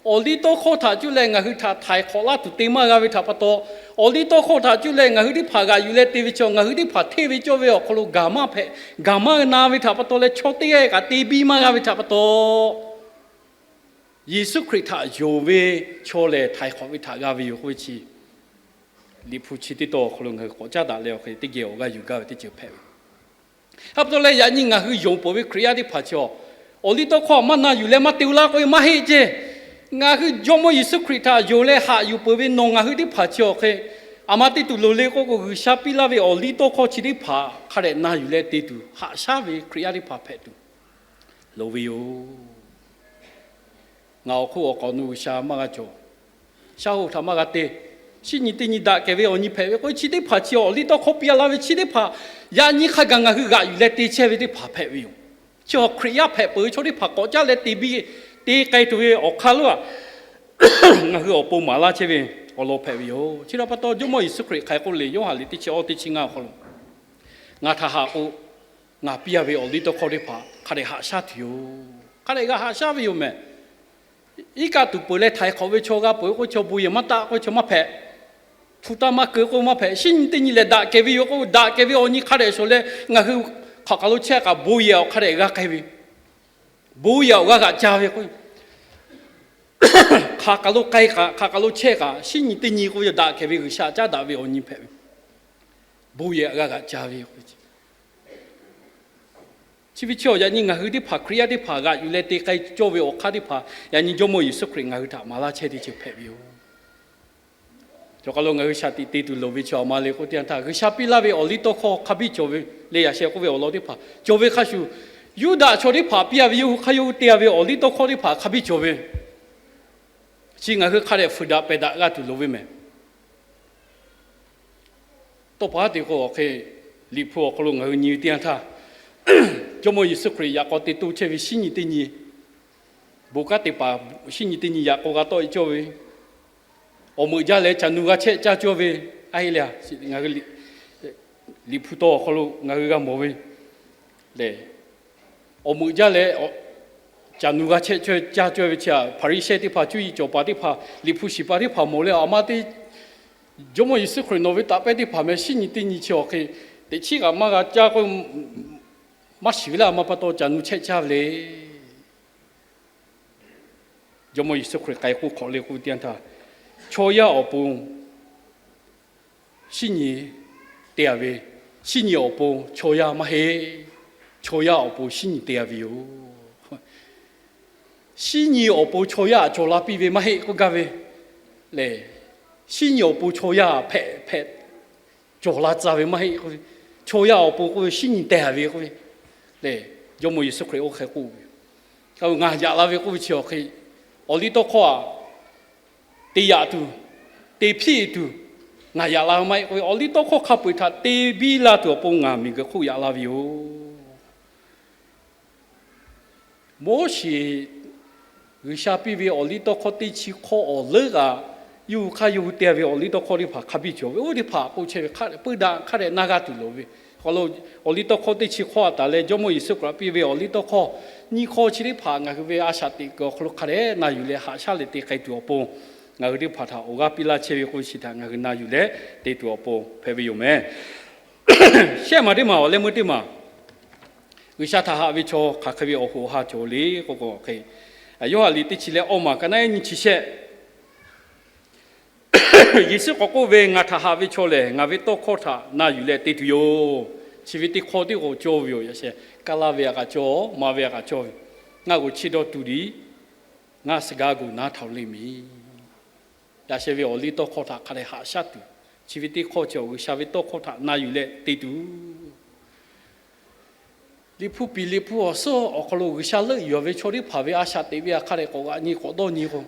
awˬ liˇ tawˇ hkawˇ htaꞈ cuˇ leh ngaˬ hui htaꞈ htaiˍ hk'awꞈ laˇ tuˬ te maˇ g'a ve htaꞈ pa taw, awˬ liˇ tawˇ hkawˇ htaꞈ cuˇ leh ngaˬ hui teˇ hpaˍ g'aꞈ yuˬ leh te ve chi ngaˬ hui teˇ hpaˍ hteˇ ve cawˇ ve awˬ hk'aw lo gaˬ maˇ hpehꞈ, gaˬ maˇ na ve htaꞈ pa taw leh chaw teˇ g'aˇ kaꞈ te biˇ maˇ g'a ve htaꞈ pa taw, Yeˍsuˆ Hkriꞈ htaꞈ yonˍ ve chaw lehˬ htaiˍ hk'awꞈ ve htaꞈ g'a ve yoˬ k'oˆ ve chi, Liꞈ hpu chi teˇ taw awˬ hk'aw lo ngaˬ hui k'awꞈ caˉ daꞈ leh awˬ hk'e teˇ geh awˬ g'aˇ yuˬ gaˇ ve teˇ ceuˬ hpehꞈ ve. Htaꞈ pa taw leh yaꞈ nyi ngaˬ hui yonˍ peuˬ ve Hkriꞈ yaˇ teˇ hpaˍ chi awˬ, awˬ liˇ tawˇ hkawˇ maˇ na yuˬ leh maˇ te laˇ k'oˆ ve maˇ heˆ ceˇ. Ngaˬ hui Jawˇmawˇ Yeˍsuˆ Hkriꞈ htaꞈ yonˍ leh haꞈ yuˬ peuˬ ve nawˬ ngaˬ hui teˇ hpaˍ chi awˬ hk'e, aˬ ma te tuˬ loˍ le k'oˆ k'o, G'uiˬsha piˇ laˇ ve awˬ liˇ tawˇ hkawˇ chi teˇ hpaˍ hk'a dehꞈ na yuˬ leh te tuˬ haꞈ shaˉ ve Hkriꞈ yaˇ teˇ hpaˍ hpehꞈ tuˬ loˍ ve yoˬ. Ngaˬ awˬ hk'oˆ awˬ k'awꞈ nawˬ G'uiˬsha maˇ g'a cawˬ. Shaˉ hoꞈ htaꞈ maˇ g'a te. Shinˉ nyi teˇ nyi daꞈ kehˬ ve awˬ nyi hpehꞈ ve k'o, chi teˇ hpaˍ chi awˬ liˇ tawˇ hkawˇ piˇ laˇ ve chi teˇ hpaˍ yaꞈ nyi hk'a gaˬ ngaˬ hui g'aꞈ yuˬ leh te chehˇ ve teˇ hpaˍ hpehꞈ ve yoˬ. Chi awˬ Hkriꞈ yaˇ hpehꞈ peuˬ ve chaw teˇ hpaˍ k'awꞈ caˉ leh te biˇ te k'ai tuˬ ve awˬ hk'aˇ lo a, ngaˬ hui awˬ pon maˍ laˇ chehˇ ve awˬ lawn hpehꞈ ve yoˬ. Chi htaꞈ pa taw Jawˇmawˇ Yeˍsuˆ Hkriꞈ hk'aˬ hk'e k'oˆ le, Yoˇhanˬ liꞈ teˇ chi awˇ teˇ chi ngaˇ awˬ hk'aw lo, Ngaˬ htaꞈ haꞈ k'o, ngaˬ piˇ a ve awˬ liˇ tawˇ hkawˇ teˇ hpaˍ hk'a dehꞈ haꞈ shaˉ tuˬ yoˬ. Hk'a dehꞈ g'a haꞈ shaˉ ve yoˬ mehˬ. Iˉ kaˆ tuˬ peuˬ leh htaiˍ hk'awꞈ ve chaw g'a peuˬ k'oˆ ve chaw bon yehˬ maˇ taˆ k'oˆ ve chaw maˇ hpehꞈ. Hpu taˇ maˇ keu k'oˆ maˇ hpehꞈ. Shinˉ nyi teˇ nyi lehˬ daꞈ kehˬ ve yoˬ k'o, daꞈ kehˬ ve awˬ nyi hk'a dehꞈ shawˍ leh ngaˬ hui hk'aˬ hk'aˬ lo chehˇ kaꞈ bon yehˬ awˬ hk'a dehꞈ g'a k'ai ve, bon yehˬ awˬ g'aˇ g'aꞈ ca ve k'o, hk'aˬ kaˬ lo k'ai kaꞈ hk'aˬ kaˬ lo chehˇ kaꞈ shinˉ nyi teˇ nyi k'oˆ ve daꞈ kehˬ ve G'uiˬsha caˉ daꞈ ve awˬ nyi hpehꞈ ve, bon yehˬ g'a g'aꞈ ca ve k'o, chi ve chi awˬ yaꞈ nyi ngaˬ hui teˇ hpaˍ Hkriꞈ yaˇ teˇ hpaˍ g'aꞈ yuˬ leh te k'ai cawˇ ve awˬ hk'aˇ teˇ hpaˍ yaꞈ nyi Jawˇmawˇ Yeˍsuˆ Hkriꞈ ngaˬ hui htaꞈ maˍ laˇ chehˇ teˇ ceuˬ hpehꞈ ve yoˬ. Cawˬ k'aˬ lo ngaˬ hui shaˍ tiꞈ te tuˬ loˍ ve chi awˬ ma le k'oˆ teˇ yanˇ htaˇ, G'uiˬsha piˇ laˇ ve awˬ liˇ tawˇ hkawˇ hk'a biˇ cawˬ ve le. Yaꞈ sheh k'oˆ ve awˬ lawn teˇ hpaˍ cawˬ ve hk'a shuˍ, Yuˇdaꞈ chaw teˇ hpaˍ piˇ a ve yawˇ hui hk'a yawˇ hui te a ve awˬ liˇ tawˇ hkawˇ teˇ hpaˍ hk'a biˇ cawˬ ve, chi ngaˬ hui hk'a dehꞈ fuiˍ daꞈ pehˬ daꞈ g'a tuˬ loˍ ve mehˬ. Tawˇ pa haˉ te k'o awˬ hk'e, Liꞈ hpu awˬ hk'aw lo ngaˬ hui nyi ve teˇ yanˇ htaˇ, Jawˇmawˇ Yeˍsuˆ Hkriꞈ yaꞈ k'aw te toˇ chehˇ ve shinˉ nyi teˇ nyi, bon kanˉ te paˍ shinˉ nyi teˇ nyi yaꞈ k'aw g'a tawˆ e cawˇ ve, awˬ meuꞈ jaˇ leh caˬ nu g'a chehˆ caˇ cawˇ ve, a heˆ le a, ngaˬ hui Liꞈ hpu taw awˬ hk'aw lo ngaˬ hui g'a mawˬ ve, lehˬ, awˬ meuꞈ jaˇ leh caˬ nu g'a chehˆ caˇ cawˇ ve chi a, Hpaˍriˍsehˇ teˇ hpaˍ, cuˇ yiˍ cawˬ paˍ teˇ hpaˍ, Liꞈ hpu shiˍ paˍ teˇ hpaˍ mawˬ leh awˬ ma te Jawˇmawˇ Yeˍsuˆ Hkriꞈ nawˬ ve taꞈ pehˇ teˇ hpaˍ meh shinˉ nyi teˇ nyi chi awˬ hk'e, teꞈ chiˉ kaꞈ maˇ g'a caˇ k'o, maˇ shiˍ ve le, a ma pa taw caˬ nu chehˆ caˇ ve le. Jawˇmawˇ Yeˍsuˆ Hkriꞈ k'ai k'oˆ hk'awꞈ le k'oˆ ve teˇ yanˇ htaˇ, chaw yaˇ awˬ pon shinˉ nyi te a ve, shinˉ nyi awˬ pon chaw yaˇ maˇ heˆ. Chaw yaˇ awˬ pon shinˉ nyi te a ve yoˬ. Shinˉ nyi awˬ pon chaw yaˇ cawˬ la piˇ ve maˇ heˆ k'oˆ gaˇ ve lehˬ, shinˉ nyi awˬ pon chaw yaˇ hpehꞈ hpehꞈ cawˬ la tcuh ve maˇ heˆ k'oˆ ve, chaw yaˇ awˬ pon k'oˆ ve shinˉ nyi te a ve k'oˆ ve lehˬ, Jawˇmawˇ Yeˍsuˆ Hkriꞈ oˇ hk'e k'oˆ ve, ngaˬ yaꞈ la ve k'oˆ ve chi awˬ hk'e, awˬ liˇ tawˇ hkawˇ a te yaꞈ tuˬ, te hpiˇ tuˬ ngaˬ yaꞈ la ve maˇ heˆ k'oˆ ve, awˬ liˇ tawˇ hkawˇ hk'a peu-eˬ htaꞈ te biˇ la tuˬ awˬ pon ngaˬ miˬguiˬ hk'oˆ yaꞈ la ve yoˬ. Moˉseˍ G'uiˬsha piˇ ve awˬliˇtawˇhkawˇ teˇ chi hkawˇ awˬ leuˉ kaꞈ, yawˇ hui hk'aˇ yawˇ hui te ve awˬliˇtawˇhkawˇ teˇ hpaˍ hk'a biˇ cawˬ ve, oˇ ve teˇ hpaˍ k'o chehˇ ve hk'a dehꞈ puiˇ daꞈ hk'a dehꞈ na g'a tuˬ loˍ ve. Awˬliˇtawˇhkawˇ teˇ chi hkawˇ a taˍ leh Jawˇmawˇ Yeˍsuˆ Hkriꞈ piˇ ve awˬliˇtawˇhkawˇ nyiˇ hkawˇ chi teˇ hpaˍ ngaˬ hui ve a shaꞈ teꞈ kuiˬ awˬ hk'aw lo hk'a dehꞈ na yuˬ leh haꞈ shaˉ leh te k'ai tuˬ awˬ pon, ngaˬ hui teˇ hpaˍ htaꞈ awˬ g'aˇ piˇ laˇ chehˇ ve k'oˆ ve chi htaꞈ ngaˬ hui na yuˬ leh te tuˬ awˬ pon hpehꞈ ve yoˬ meh. Shehˆ maˬ teˇ maˬ awˬ leh meuˇ teˇ maˬ G'uiˬsha htaꞈ haꞈ ve chaw hk'aˬ hk'e ve awˬ hoꞈ awˬ ha cawˬ le k'o k'o hk'e, Yoˇhanˬ liꞈ teˇ chi leh awˇ maˬ ka naˉ ehˉ nyiˇ chi shehˆ, Yeˍsuˆ k'awꞈ k'oˆ ve, Ngaˬ htaꞈ haꞈ ve chaw lehˬ, ngaˬ ve tawˇ hkawˇ htaꞈ na yuˬ leh te tuˬ yoˬ. Chi ve teˇ hkawˇ tiˉ k'o cawˇ ve yoˬ. Yaꞈ sheh, kaˇ laˇ ve a kaꞈ cawˇ, maˍ ve a kaꞈ cawˇ ve, Ngaˬ g'uˬ chiˇ dawˇ tuˬ diˍ, ngaˬ suhˍ gaˇ g'uˬ naˉ htaꞈ le miˬ. Yaꞈ sheh ve awˬliˇtawˇhkawˇ htaꞈ hk'a dehꞈ haꞈ shaˉ tuˬ, chi ve teˇ hkawˇ chi G'uiˬsha ve tawˇ hkawˇ htaꞈ na yuˬ leh te tuˬ. Liꞈ hpu piˍ liꞈ hpu awˬ suhˉ awˬ hk'aw lo G'uiˬsha leuˆ yuˬ ve chaw teˇ hpaˍ ve a shaꞈ teꞈ ve a hk'a dehꞈ k'awꞈ g'aꞈ nyi k'awꞈ dawˇ nyi k'o,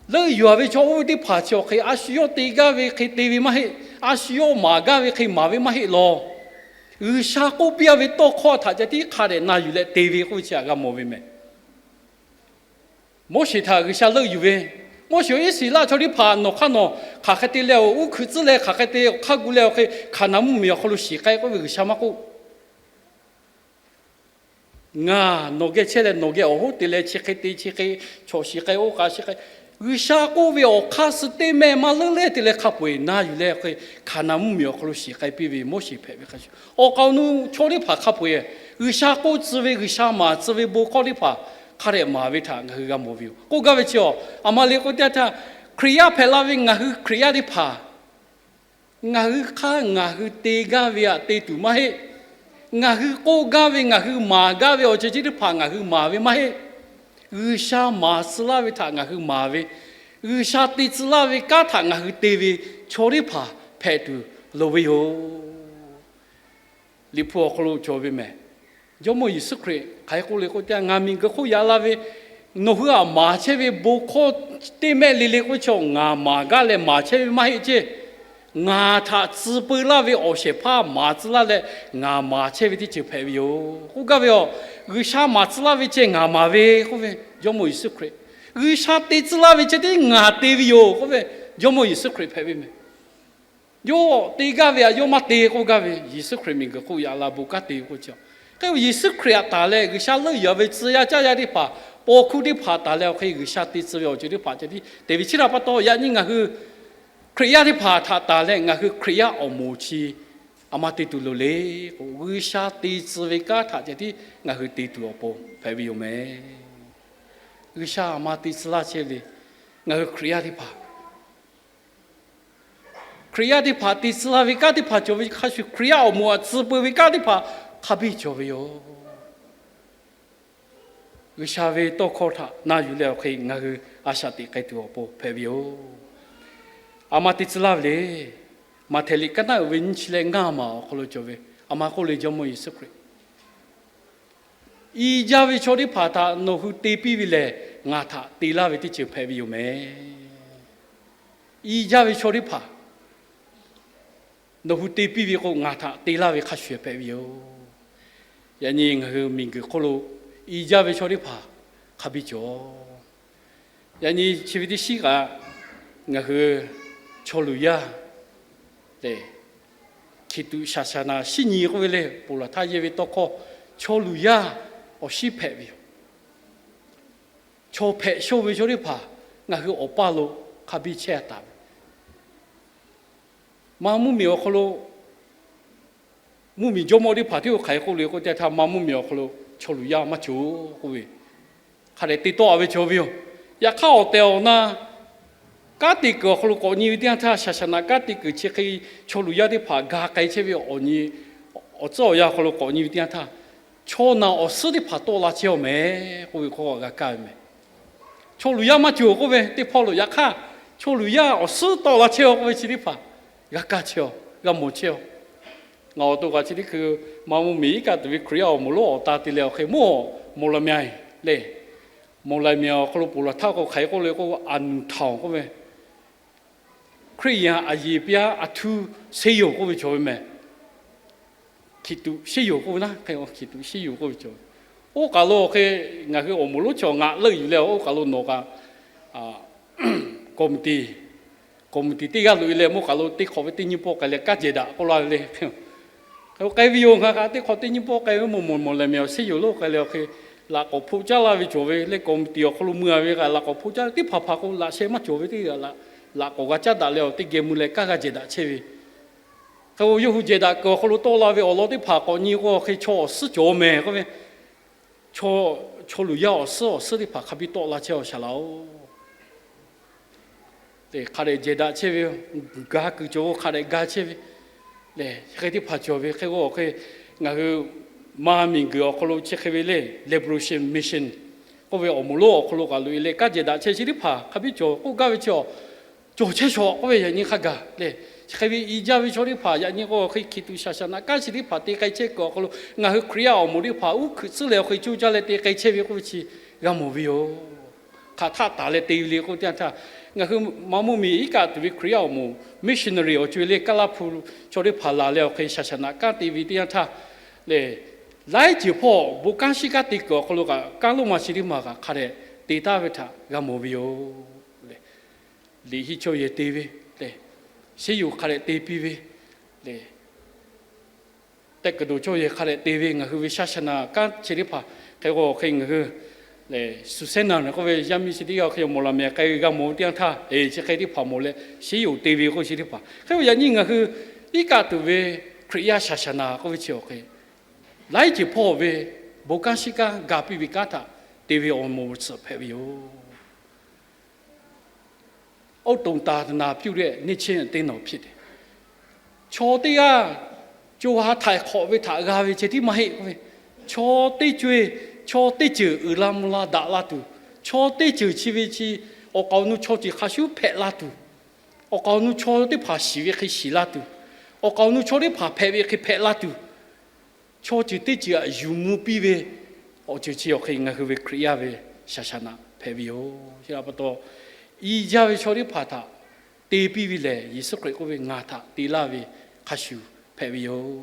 leuˆ yuˬ ve chaw oˇ ve teˇ hpaˍ chi awˬ hk'e a shu yawˇ te gaˇ ve hk'e te ve maˇ heˆ. A shu yawˇ maˍ gaˇ ve hk'e maˍ ve maˇ heˆ law. G'uiˬsha k'oˆ piˇ ve tawˇ hkawˇ htaꞈ ceh tiˉ hk'a dehꞈ na yuˬ leh te ve k'oˆ ve chi htaꞈ g'a mawˬ ve meh. Moˉseˍ htaꞈ G'uiˬsha leuˆ yuˬ ve, Moˉseˍ Iˉsaˍreˍlaˆ chaw teˇ hpaˍ nawˬ hk'aˇ nawˬ hk'aˬ hk'e te leh awˬ uˉ hkuiꞈ tcuhˉ leh hk'aˬ hk'e te awˬ hk'aˇ gu leh awˬ hk'e Hkaˍnanˍ mvuhˇmiˬ awˬ hk'aw lo shiˍ k'ai k'oˆ ve G'uiˬsha maˇ k'oˆ, Ngaˬ nawˬ geh chehˇ leh nawˬ geh awˬ hoˉ te leh chi hk'e te chi hk'e chaw shiˍ k'ai oˇ k'a shiˍ k'ai, G'uiˬsha k'oˆ ve awˬ hk'aˇ suh teˇ mehˆ maˇ leuˉ leh te leh hk'a peu-eˬ na yuˬ leh hk'e Hkaˍnanˍ mvuhˇmiˬ awˬ hk'aw lo shiˍ k'ai piˇ ve Moˉseˍ hpehꞈ ve hk'a shuˍ, awˬ k'aoˍ nu chaw teˇ hpaˍ hk'a peu-eˬ G'uiˬsha k'oˆ tcuh ve G'uiˬsha maˍ tcuh ve bon hkawˇ teˇ hpaˍ hk'a dehꞈ maˍ ve htaꞈ ngaˬ hui g'a mawˬ ve yoˬ. K'oˆ gaˇ ve chi awˬ, aˬ ma le k'oˆ teˇ yanˇ htaˇ, Hkriꞈ yaˇ hpehꞈ la ve ngaˬ hui Hkriꞈ yaˇ teˇ hpaˍ ngaˬ hui hk'aˇ ngaˬ hui te gaˇ ve htaꞈ te tuˬ maˇ heˆ. Ngaˬ hui k'oˆ gaˇ ve ngaˬ hui maˍ gaˇ ve awˬ ceuˬ chi teˇ hpaˍ ngaˬ hui maˍ ve maˇ heˆ. G'uiˬsha maˍ tcuh laˇ ve htaꞈ ngaˬ hui maˍ ve, G'uiˬsha te tcuh laˇ ve kanˉ htaꞈ ngaˬ hui te ve chaw teˇ hpaˍ hpehꞈ tuˬ loˍ ve yoˬ. Liꞈ hpu awˬ hk'aw lo cawˬ ve meh. Jawˇmawˇ Yeˍsuˆ Hkriꞈ hk'aˬ hk'e k'oˆ le k'oˆ teˇ yanˇ, Ngaˬ miˬguiˬ hk'oˆ yaꞈ la ve nawˬ hui htaꞈ maˍ chehˇ ve bon hkawˇ teˇ mehˆ le le k'oˆ ve chi awˬ, ngaˬ maˍ gaˇ leh maˍ chehˇ ve maˇ heˆ ceˇ. Ngaˬ htaꞈ tcuh peu laˇ ve awˬ shehˍ hpaˇ maˍ tcuh laˇ leh ngaˬ maˍ chehˇ ve teˇ ceuˬ hpehꞈ ve yoˬ. K'oˆ gaˇ ve awˬ, G'uiˬsha maˍ tcuh laˇ ve ceh ngaˬ maˍ ve k'oˆ ve, Jawˇmawˇ Yeˍsuˆ Hkriꞈ. G'uiˬsha te tcuh laˇ ve ceh tiˉ ngaˬ te ve yoˬ k'oˆ ve, Jawˇmawˇ Yeˍsuˆ Hkriꞈ hpehꞈ ve meh. Yawˇ te gaˇ ve htaꞈ yawˇ maˇ te k'oˆ gaˇ ve, Yeˍsuˆ Hkriꞈ miˬguiˬ hk'oˆ yaꞈ la bon kanˉ te ve k'oˆ chi. Hk'e Yeˍsuˆ Hkriꞈ htaꞈ taˍ leh G'uiˬsha leuˆ yuˬ ve tcuh yaˇ caˇ yaˇ teˇ hpaˍ, paw hkuˇ teˇ hpaˍ taˍ leh awˬ hk'e G'uiˬsha te tcuh ve awˬ ceuˬ teˇ hpaˍ ceh tiˉ te ve chi htaꞈ pa taw, yaꞈ nyi ngaˬ hui Hkriꞈ yaˇ teˇ hpaˍ htaꞈ taˍ leh ngaˬ hui Hkriꞈ yaˇ awˬ moˍ chi aˬ ma te tuˬ loˍ le k'o, G'uiˬsha te tcuh ve kanˉ htaꞈ ceh tiˉ ngaˬ hui te tuˬ awˬ pon hpehꞈ ve yoˬ meh. G'uiˬsha aˬ ma te tcuh laˇ chehˇ ve ngaˬ hui Hkriꞈ yaˇ teˇ hpaˍ Hkriꞈ yaˇ teˇ hpaˍ te tcuh laˇ ve kanˉ teˇ hpaˍ cawˬ ve hk'a shuˍ, Hkriꞈ yaˇ awˬ moˍ htaꞈ tcuh peu ve kanˉ teˇ hpaˍ hk'a biˇ cawˬ ve yoˬ. G'uiˬsha ve tawˇ hkawˇ htaꞈ na yuˬ leh awˬ hk'e ngaˬ hui a shaꞈ teꞈ k'ai tuˬ awˬ pon hpehꞈ ve yoˬ. Aˬ ma te tcuh laˇ ve le. Maꞈhtehˍ liꞈ kaˉ naˉ uiˍ ve nyiˇ chi leh ngaˇ maˬ awˬ hk'aw lo cawˬ ve, aˬ ma k'oˆ le, Jawˇmawˇ Yeˍsuˆ Hkriꞈ i jaˇ ve chaw teˇ hpaˍ htaꞈ nawˬ hui te piˇ ve lehˬ, ngaˬ htaꞈ te laˇ ve teˇ ceuˬ hpehꞈ ve yoˬ meh. I jaˇ ve chaw teˇ hpaˍ nawˬ hui te piˇ ve k'o, ngaˬ htaꞈ te laˇ ve hk'a shuˍ hpehꞈ ve yoˬ. Yaꞈ nyi ngaˬ hui miˬguiˬ hk'oˆ lo i jaˇ ve chaw teˇ hpaˍ hk'a biˇ cawˬ. Yaꞈ nyi chi ve teˇ shiˉ kaꞈ ngaˬ hui chaw luˬ yaˇ lehˬ, hkiˬ tuꞈ shaˍ shaˍ naꞈ shinˉ nyi k'oˆ ve le, ponˬ laˬ htaˇ yehˇ ve tawˇ hkawˇ chaw luˬ yaˇ awˬ shinˉ hpehꞈ ve yoˬ. Chaw hpehꞈ shonˇ ve chaw teˇ hpaˍ ngaˬ hui awˬ paˇ lo hk'a biˇ chehˇ taˍ ve. Ma mvuhˇmiˬ awˬ hk'aw lo mvuhˇmiˬ jawˇmawˇ teˇ hpaˍ tiˉ k'o hk'aˬ hk'e k'oˆ le k'oˆ teˇ htaˇ, ma mvuhˇmiˬ awˬ hk'aw lo chaw luˬ yaˇ maˇ cawˬ k'oˆ ve, hk'a dehꞈ te tawˆ a ve cawˬ ve yoˬ. Yaꞈ hk'aˇ awˬ tehˬ awˬ na kanˉ te kuiˬ awˬ hk'aw lo k'awꞈ nyi ve teˇ yanˇ htaˇ, shaˍ shaˍ naꞈ kanˉ te kuiˬ chi hk'e chaw luˬ yaˇ teˇ hpaˍ ga k'ai chehˇ ve awˬ nyi awˬ tcuhˉ awˬ yanˇ awˬ hk'aw lo k'awꞈ nyi ve teˇ yanˇ htaˇ, chaw naˬ awˬ suhˉ teˇ hpaˍ tawˆ la chehˇ a meh k'oˆ ve hk'aw g'a kaˇ ve meh. Chaw luˬ yaˇ maˇ cawˬ k'oˆ ve teˇ hpawˇ lo, yaꞈ hk'aˇ chaw luˬ yaˇ awˬ suhˉ tawˆ la chehˇ a k'oˆ ve chi teˇ hpaˍ g'a kaˇ chehˇ a, g'a mawˬ chehˇ a. Ngaˬ awˬ to kaꞈ chi teˇ hkui ma mvuhˇmiˬ iˉ kaˆ tuˬ ve Hkriꞈ yaˇ awˬ moˍ lonˉ awˬ ta te leh awˬ hk'e mawˇ mawˬ la meh le. Mawˬ la meh awˬ hk'aw lo ponˬ laˬ htaˇ k'o hk'aˬ hk'e k'oˆ le k'o, a nuˬ htaoˍ k'oˆ ve Hkriꞈ yaˇ a yeˬ piˇ a a htuˇ sheˉ yoˬ k'oˆ ve cawˬ ve meh. Hkiˬ tuꞈ sheˉ yoˬ k'oˆ ve naˉ, hk'e hkiˬ tuꞈ sheˉ yoˬ k'oˆ ve cawˬ ve. Oˇ kaˬ lo awˬ hk'e ngaˬ hui awˬ moˍ lonˉ chaw ngaˬ leuˆ yuˬ leh, oˇ kaˬ lo nawˬ kaꞈ committee, committee teˇ g'aˇ loꞈ e leh, mvuhˇ kaˬ lo teˇ hk'awꞈ ve teˇ nyiˇ pawˆ k'ai leh kanˉ jehˬ daꞈ k'oˆ laˇ ve le. Hk'e k'ai ve yoˬ. Ngaˬ kaꞈ teˇ hk'awꞈ teˇ nyiˇ pawˆ k'ai ve mvuhˇ mvuhˇ mawˬ lehˬ mehˬ awˬ sehˉ yoˬ lo k'ai leh awˬ hk'e, laꞈ k'awꞈ hpoˆ caˉ laˇ ve cawˬ ve le. Committee awˬ hk'aw lo mui a ve kaꞈ laꞈ k'awꞈ hpoˆ caˉ teˇ hpaˍ hpaˍ k'o laꞈ sheh maˇ cawˬ ve teˇ g'aˇ laꞈ, laꞈ k'awꞈ g'a caˉ daꞈ leh awˬ teˇ geh mui leh kanˉ g'a jehˬ daꞈ chehˇ ve. Hk'e k'o yawˇ hui jehˬ daꞈ kuiˬ awˬ hk'aw lo tawˆ la ve awˬ lawn teˇ hpaˍ k'awꞈ nyi k'o, hk'e chaw awˬ suhˉ cawˬ mehˬ k'oˆ ve, chaw, chaw luˬ yaˇ awˬ suhˉ awˬ suhˉ teˇ hpaˍ hk'a biˇ tawˆ la chehˇ awˬ shaˍ laꞈ-oˬ. Hk'a dehꞈ jehˬ daꞈ chehˇ ve, ga kuiˬ cawˬ k'o hk'a dehꞈ ga chehˇ ve le. Chi hk'e teˇ hpaˍ cawˬ ve hk'e k'o, awˬ hk'e ngaˬ hui maˇ miˬguiˬ awˬ hk'aw lo chi hk'e ve le, Liberation Mission k'oˆ ve awˬ moˍ lonˉ awˬ hk'aw lo kaꞈ loꞈ e leh kanˉ jehˬ daꞈ chehˇ chi teˇ hpaˍ hk'a biˇ cawˬ k'oˆ gaˇ ve chi awˬ cawˬ chehˇ shawˍ k'oˆ ve yaꞈ nyi hk'a gaˬ le. Chi hk'e ve i jaˇ ve chaw teˇ hpaˍ yaꞈ nyi k'o, hk'e hkiˬ tuˬ shaˍ shaˍ naꞈ kanˉ chi teˇ hpaˍ te k'ai chehˇ kuiˬ awˬ hk'aw lo ngaˬ hui Hkriꞈ yaˇ awˬ moˍ teˇ hpaˍ uˉ hkuiꞈ tcuhˉ leh awˬ hk'e coˇ caˇ leh te k'ai chehˇ ve k'oˆ ve chi g'a mawˬ ve yoˬ. Hk'aˬ htaˆ taˍ leh te ve le k'oˆ ve teˇ yanˇ htaˇ, ngaˬ hui maˇ mvuhˇ miˬ iˉ kaˆ tuˬ ve Hkriꞈ yaˇ awˬ moˍ missionary awˬ co e le Kaˇlaˇ hpu chaw teˇ hpaˍ laˬ leh awˬ hk'e shaˍ shaˍ naꞈ kanˉ te ve teˇ yanˇ htaˇ le, laiˉ ceuˬ hpawˇ bon kanˉ shiˉ kanˉ te kuiˬ awˬ hk'aw lo kaꞈ, kaˇ loˇ ma chi teˇ maˬ kaꞈ hk'a dehꞈ te taˍ ve htaꞈ g'a mawˬ ve yoˬ le. Liꞈ heˆ chaw yehˬ te ve le, shehˉ yoˬ hk'a dehꞈ te piˇ ve le, tehꞈ kuiˬ dawˬ chaw yehˬ hk'a dehꞈ te ve, ngaˬ hui ve shaˍ shaˍ naꞈ kanˉ chi teˇ hpaˍ hk'e k'o, hk'e ngaˬ hui Susanna k'oˆ ve yaˇ miˇ chi teˇ g'aˇ hk'e mawˬ laˬ mehˬ k'ai g'a mawˬ ve teˇ yanˇ htaˇ, e chi hk'e teˇ hpaˍ mawˬ leh shehˉ yoˬ te ve k'oˆ chi teˇ hpaˍ hk'e k'o, yaꞈ nyi ngaˬ hui iˉ kaˆ tuˬ ve Hkriꞈ yaˇ shaˍ shaˍ naꞈ k'oˆ ve chi awˬ hk'e, laiˉ ceuˬ hpawˇ ve bon kanˉ shiˉ kanˉ ga piˇ ve kanˉ htaꞈ te ve awˬ moˍ awˬ tsuhꞈ hpehꞈ ve yoˬ. โอ้ ตรงตานาပြုတဲ့ နေ့ချင်းအသင်းတော်ဖြစ်တယ်။ Chaw teˇ g'aˇ co ha htaiˍ hk'awꞈ ve htaꞈ g'a ve ceh tiˉ maˇ heˆ k'oˆ ve, chaw teˇ co e, chaw teˇ ceuˬ uiˍ la mvuh la daꞈ la tuˬ, chaw teˇ ceuˬ chi ve chi awˬ k'aoˍ awˬ nu chaw ceuˬ hk'a shuˉ hpehꞈ la tuˬ, awˬ k'aoˍ awˬ nu chaw teˇ hpaˍ shiˍ ve hk'e shiˍ la tuˬ, awˬ k'aoˍ awˬ nu chaw teˇ hpaˍ hpehꞈ ve hk'e hpehꞈ la tuˬ, chaw ceuˬ teˇ ceuˬ htaꞈ yuˬ mvuh piˇ ve awˬ ceuˬ chi awˬ hk'e ngaˬ hui ve Hkriꞈ yaˇ ve shaˍ shaˍ naꈈ hpehꞈ ve yoˬ. Chi htaꞈ pa taw, i jaˇ ve chaw teˇ hpaˍ htaꞈ te piˇ ve lehˬ, Yeˍsuˆ Hkriꞈ k'oˆ ve, Ngaˬ htaꞈ te laˇ ve hk'a shuˍ hpehꞈ ve yoˬ.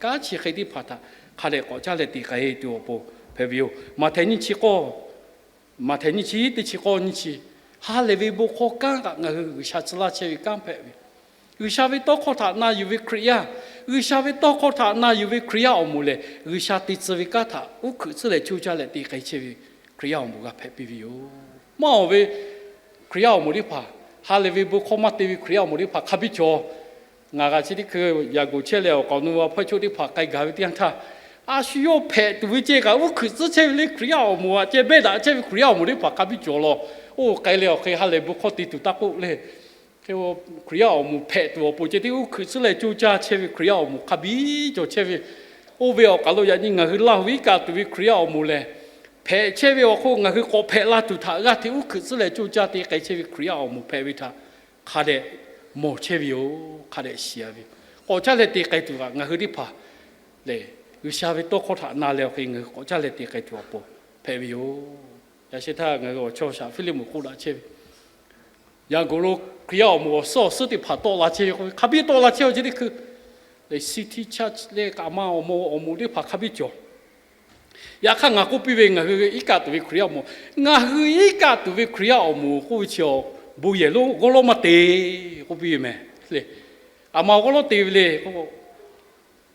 Kanˉ chi hk'e teˇ hpaˍ htaꞈ hk'a dehꞈ k'awꞈ caˇ leh te k'ai tuˬ awˬ pon hpehꞈ ve yoˬ. Maꞈhtehˍ nyiˇ chi k'awˇ, Maꞈhtehˍ nyiˇ chi teˇ chi k'awˇ nyiˇ chi, ha lehˬ ve bon hkawˇ kanˉ kaꞈ ngaˬ hui G'uiˬsha tcuh laˇ chehˇ ve kanˉ hpehꞈ ve, G'uiˬsha ve tawˇ hkawˇ htaꞈ na yuˬ ve Hkriꞈ yaˇ, G'uiˬsha ve tawˇ hkawˇ htaꞈ na yuˬ ve Hkriꞈ yaˇ awˬ moˍ lehˬ, G'uiˬsha te tcuh ve kanˉ htaꞈ uˉ hkuiꞈ tcuhˉ leh coˇ caˇ leh te k'ai chehˇ ve Hkriꞈ yaˇ awˬ moˍ g'a hpehꞈ piˇ ve yoˬ. Maˇ awˬ ve Hkriꞈ yaˇ awˬ moˍ teˇ hpaˍ, ha lehˬ ve bon hkawˇ maˇ te ve Hkriꞈ yaˇ awˬ moˍ teˇ hpaˍ hk'a biˇ cawˬ. Ngaˬ g'a chi teˇ hkui yaꞈ g'oˍ chehˇ leh awˬ k'aoˍ awˬ nu a hpawehˇ chaw teˇ hpaˍ k'ai gaˬ ve teˇ yanˇ htaˇ, a shu yawˇ hpehꞈ tuˬ ve ceh kaꞈ uˉ hkuiꞈ tcuhˉ chehˇ ve le. Hkriꞈ yaˇ awˬ moˍ a ceh behˇ daꞈ chehˇ ve Hkriꞈ yaˇ awˬ moˍ teˇ hpaˍ hk'a biˇ cawˬ law. Oˇ k'ai leh awˬ hk'e ha lehˬ bon hkawˇ te tuˬ taˇ k'oˆ le. Hk'e Hkriꞈ yaˇ awˬ moˍ hpehꞈ tuˬ awˬ pon ceh tiˉ uˉ hkuiꞈ tcuhˉ leh coˇ caˇ chehˇ ve Hkriꞈ yaˇ awˬ moˍ hk'a biˇ cawˬ chehˇ ve. Oˇ ve awˬ k'aoˍ lo yaꞈ nyi ngaˬ hui Laˇ huˍ iˉ kaˆ tuˬ ve Hkriꞈ yaˇ awˬ moˍ lehˬ, hpehꞈ chehˇ ve awˬ hk'oˆ ngaˬ hui k'awꞈ hpehꞈ la tuˬ htaꞈ g'aˇ hteꞈ uˉ hkuiꞈ tcuhˉ leh coˇ caˇ te k'ai chehˇ ve Hkriꞈ yaˇ awˬ moˍ hpehꞈ ve htaꞈ hk'a dehꞈ mawˬ chehˇ ve yoˬ. Hk'a dehꞈ shiˍ a ve, k'awꞈ caˇ leh te k'ai tuˬ kaꞈ ngaˬ hui teˇ hpaˍ lehˬ, G'uiˬsha ve tawˇ hkawˇ htaꞈ na leh awˬ hk'e ngaˬ hui k'awꞈ caˇ leh te k'ai tuˬ awˬ pon hpehꞈ ve yoˬ. Yaꞈ sheh htaˇ ngaˬ hui awˬ chawˇ shaˍ Hpiˇliˇmonˍ k'oˆ daꞈ chehˇ ve, yaꞈ g'oˍ lo Hkriꞈ yaˇ awˬ moˍ awˬ suhˉ awˬ suhˉ teˇ hpaˍ tawˆ la chehˇ ve k'o, hk'a biˇ tawˆ la chehˇ ve ceh teˇ hkui, city church leh kaꞈ ma awˬ moˍ awˬ moˍ teˇ hpaˍ hk'a biˇ cawˬ. Yaꞈ hk'aˇ ngaˬ k'oˆ piˇ ve, ngaˬ hui iˉ kaˆ tuˬ ve Hkriꞈ yaˇ awˬ moˍ, ngaˬ hui iˉ kaˆ tuˬ ve Hkriꞈ yaˇ awˬ moˍ k'oˆ ve chi awˬ bon yehˬ lonˉ g'awˇ lawˉ maˇ te k'oˆ piˇ ve mehˬ le. Aˬ ma g'awˇ lawˉ te ve le k'o,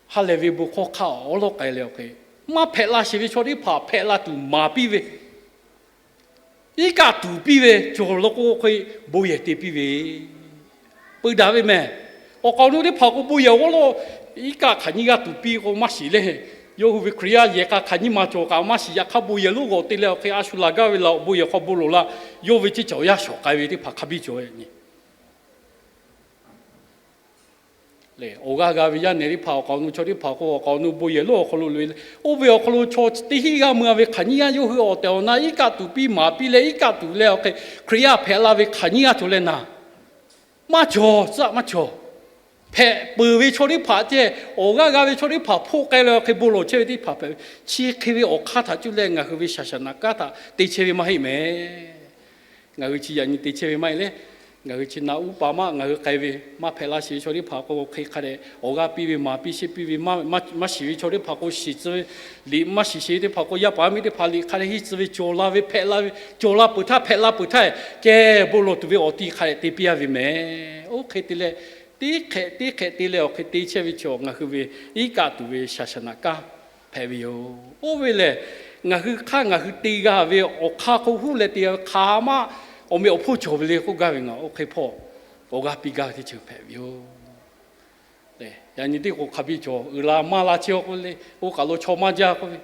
ha lehˬ ve bon hkawˇ hk'aˇ awˬ g'awˇ lawˉ k'ai leh awˬ hk'e, maˇ hpehꞈ la sheˍ ve chaw teˇ hpaˍ hpehꞈ la tuˬ maˍ piˇ ve, iˉ kaˆ tuˬ piˇ ve cawˬ law k'o, hk'e bon yehˬ te piˇ ve, peu daꞈ ve mehˬ. Awˬ k'aoˍ awˬ nu teˇ hpaˍ k'o bon yehˬ g'awˇ lawˉ, iˉ kaˆ hk'aˬ nyiˇ g'aˇ tuˬ piˇ k'o maˇ shiˍ le. Yawˇ hui ve Hkriꞈ yaˇ yehˬ k'a hk'aˬ nyiˇ ma cawˬ kaꞈ maˇ shiˍ. Yaꞈ hk'aˇ bon yehˬ lonˉ g'awˬ te leh awˬ hk'e a shu laˬ gaˇ ve laˬ awˬ bon yehˬ hk'aw bon loˍ la, yawˇ ve ceˇ cawˬ yaˇ shawˍ k'ai ve teˇ hpaˍ hk'a biˇ cawˬ ve yaꞈ nyi. Awˬ g'aˇ g'a ve yaˇ nehˬ teˇ hpaˍ awˬ k'aoˍ awˬ nu chaw teˇ hpaˍ k'o, awˬ k'aoˍ awˬ nu bon yehˬ lonˉ awˬ hk'aw lo loꞈ e leh, oˇ ve awˬ hk'aw lo chaw teˇ hinˉ g'aˇ mui a ve hk'aˬ nyiˇ g'aˇ yawˇ hui awˬ tehˬ awˬ na iˉ kaˆ tuˬ piˇ maˍ piˇ leh iˉ kaˆ tuˬ leh awˬ hk'e Hkriꞈ yaˇ hpehꞈ la ve hk'aˬ nyiˇ g'aˇ cawˬ leh naˍ, maˇ cawˬ, tcuhˉ maˇ cawˬ. Hpehꞈ peuˬ ve chaw teˇ hpaˍ ceh, awˬ g'aˇ g'a ve chaw teˇ hpaˍ hpoˆ k'ai leh awˬ hk'e bon lawˬ chehˇ ve teˇ hpaˍ hpehꞈ ve, chi hk'e ve awˬ hk'aˇ htaꞈ cuˇ leh ngaˬ hui ve shaˍ shaˍ naꞈ kanˉ htaꞈ te chehˇ ve maˇ heˆ mehˬ. Ngaˬ hui chi yaꞈ nyi te chehˇ ve maˇ heˆ le. Ngaˬ hui chi na uˉ pa maˇ ngaˬ hui k'ai ve maˇ hpehꞈ la sheˍ ve chaw teˇ hpaˍ k'o, hk'e hk'a dehꞈ awˬ g'aˇ piˇ ve maˍ piˇ sheˆ piˇ ve maˇ shiˍ ve chaw teˇ hpaˍ k'o, shiˍ tcuh ve liꞈ maˇ shiˍ sheˍ ve teˇ hpaˍ k'o, yaˇ paˍ miˇ teˇ hpaˍ liꞈ hk'a dehꞈ henˇ tcuh ve cawˬ la ve hpehꞈ la ve, cawˬ la peuˬ htaˇ hpehꞈ la peuˬ htaˇ, kehˬ bon lawˬ tuˬ ve awˬ ti hk'a dehꞈ te piˇ a ve mehˍ. Oˇ hk'e te leh, teˇ hk'ehꞈ teˇ hk'ehꞈ te leh awˬ hk'e te chehˇ ve chaw ngaˬ hui ve iˉ kaˆ tuˬ ve shaˍ shaˍ naꞈ kanˉ hpehꞈ ve yoˬ. Oˇ ve lehˬ, ngaˬ hui hk'aˇ ngaˬ hui te g'a ve awˬ hk'aˇ hk'oˆ huˉ leh te g'a ve hk'aˬ ma awˬ meꞈ awˬ hponˇ cawˬ ve le k'oˆ gaˇ ve ngaˬ oˇ hk'e hpawˇ awˬ g'aˇ piˇ gaˇ ve teˇ ceuˬ hpehꞈ ve yoˬ. Yaꞈ nyi teˇ k'o hk'a biˇ cawˬ, uiˍ la maˇ la chehˇ k'oˆ le, oˇ kaˬ lo chaw maˇ jaˇ k'oˆ ve,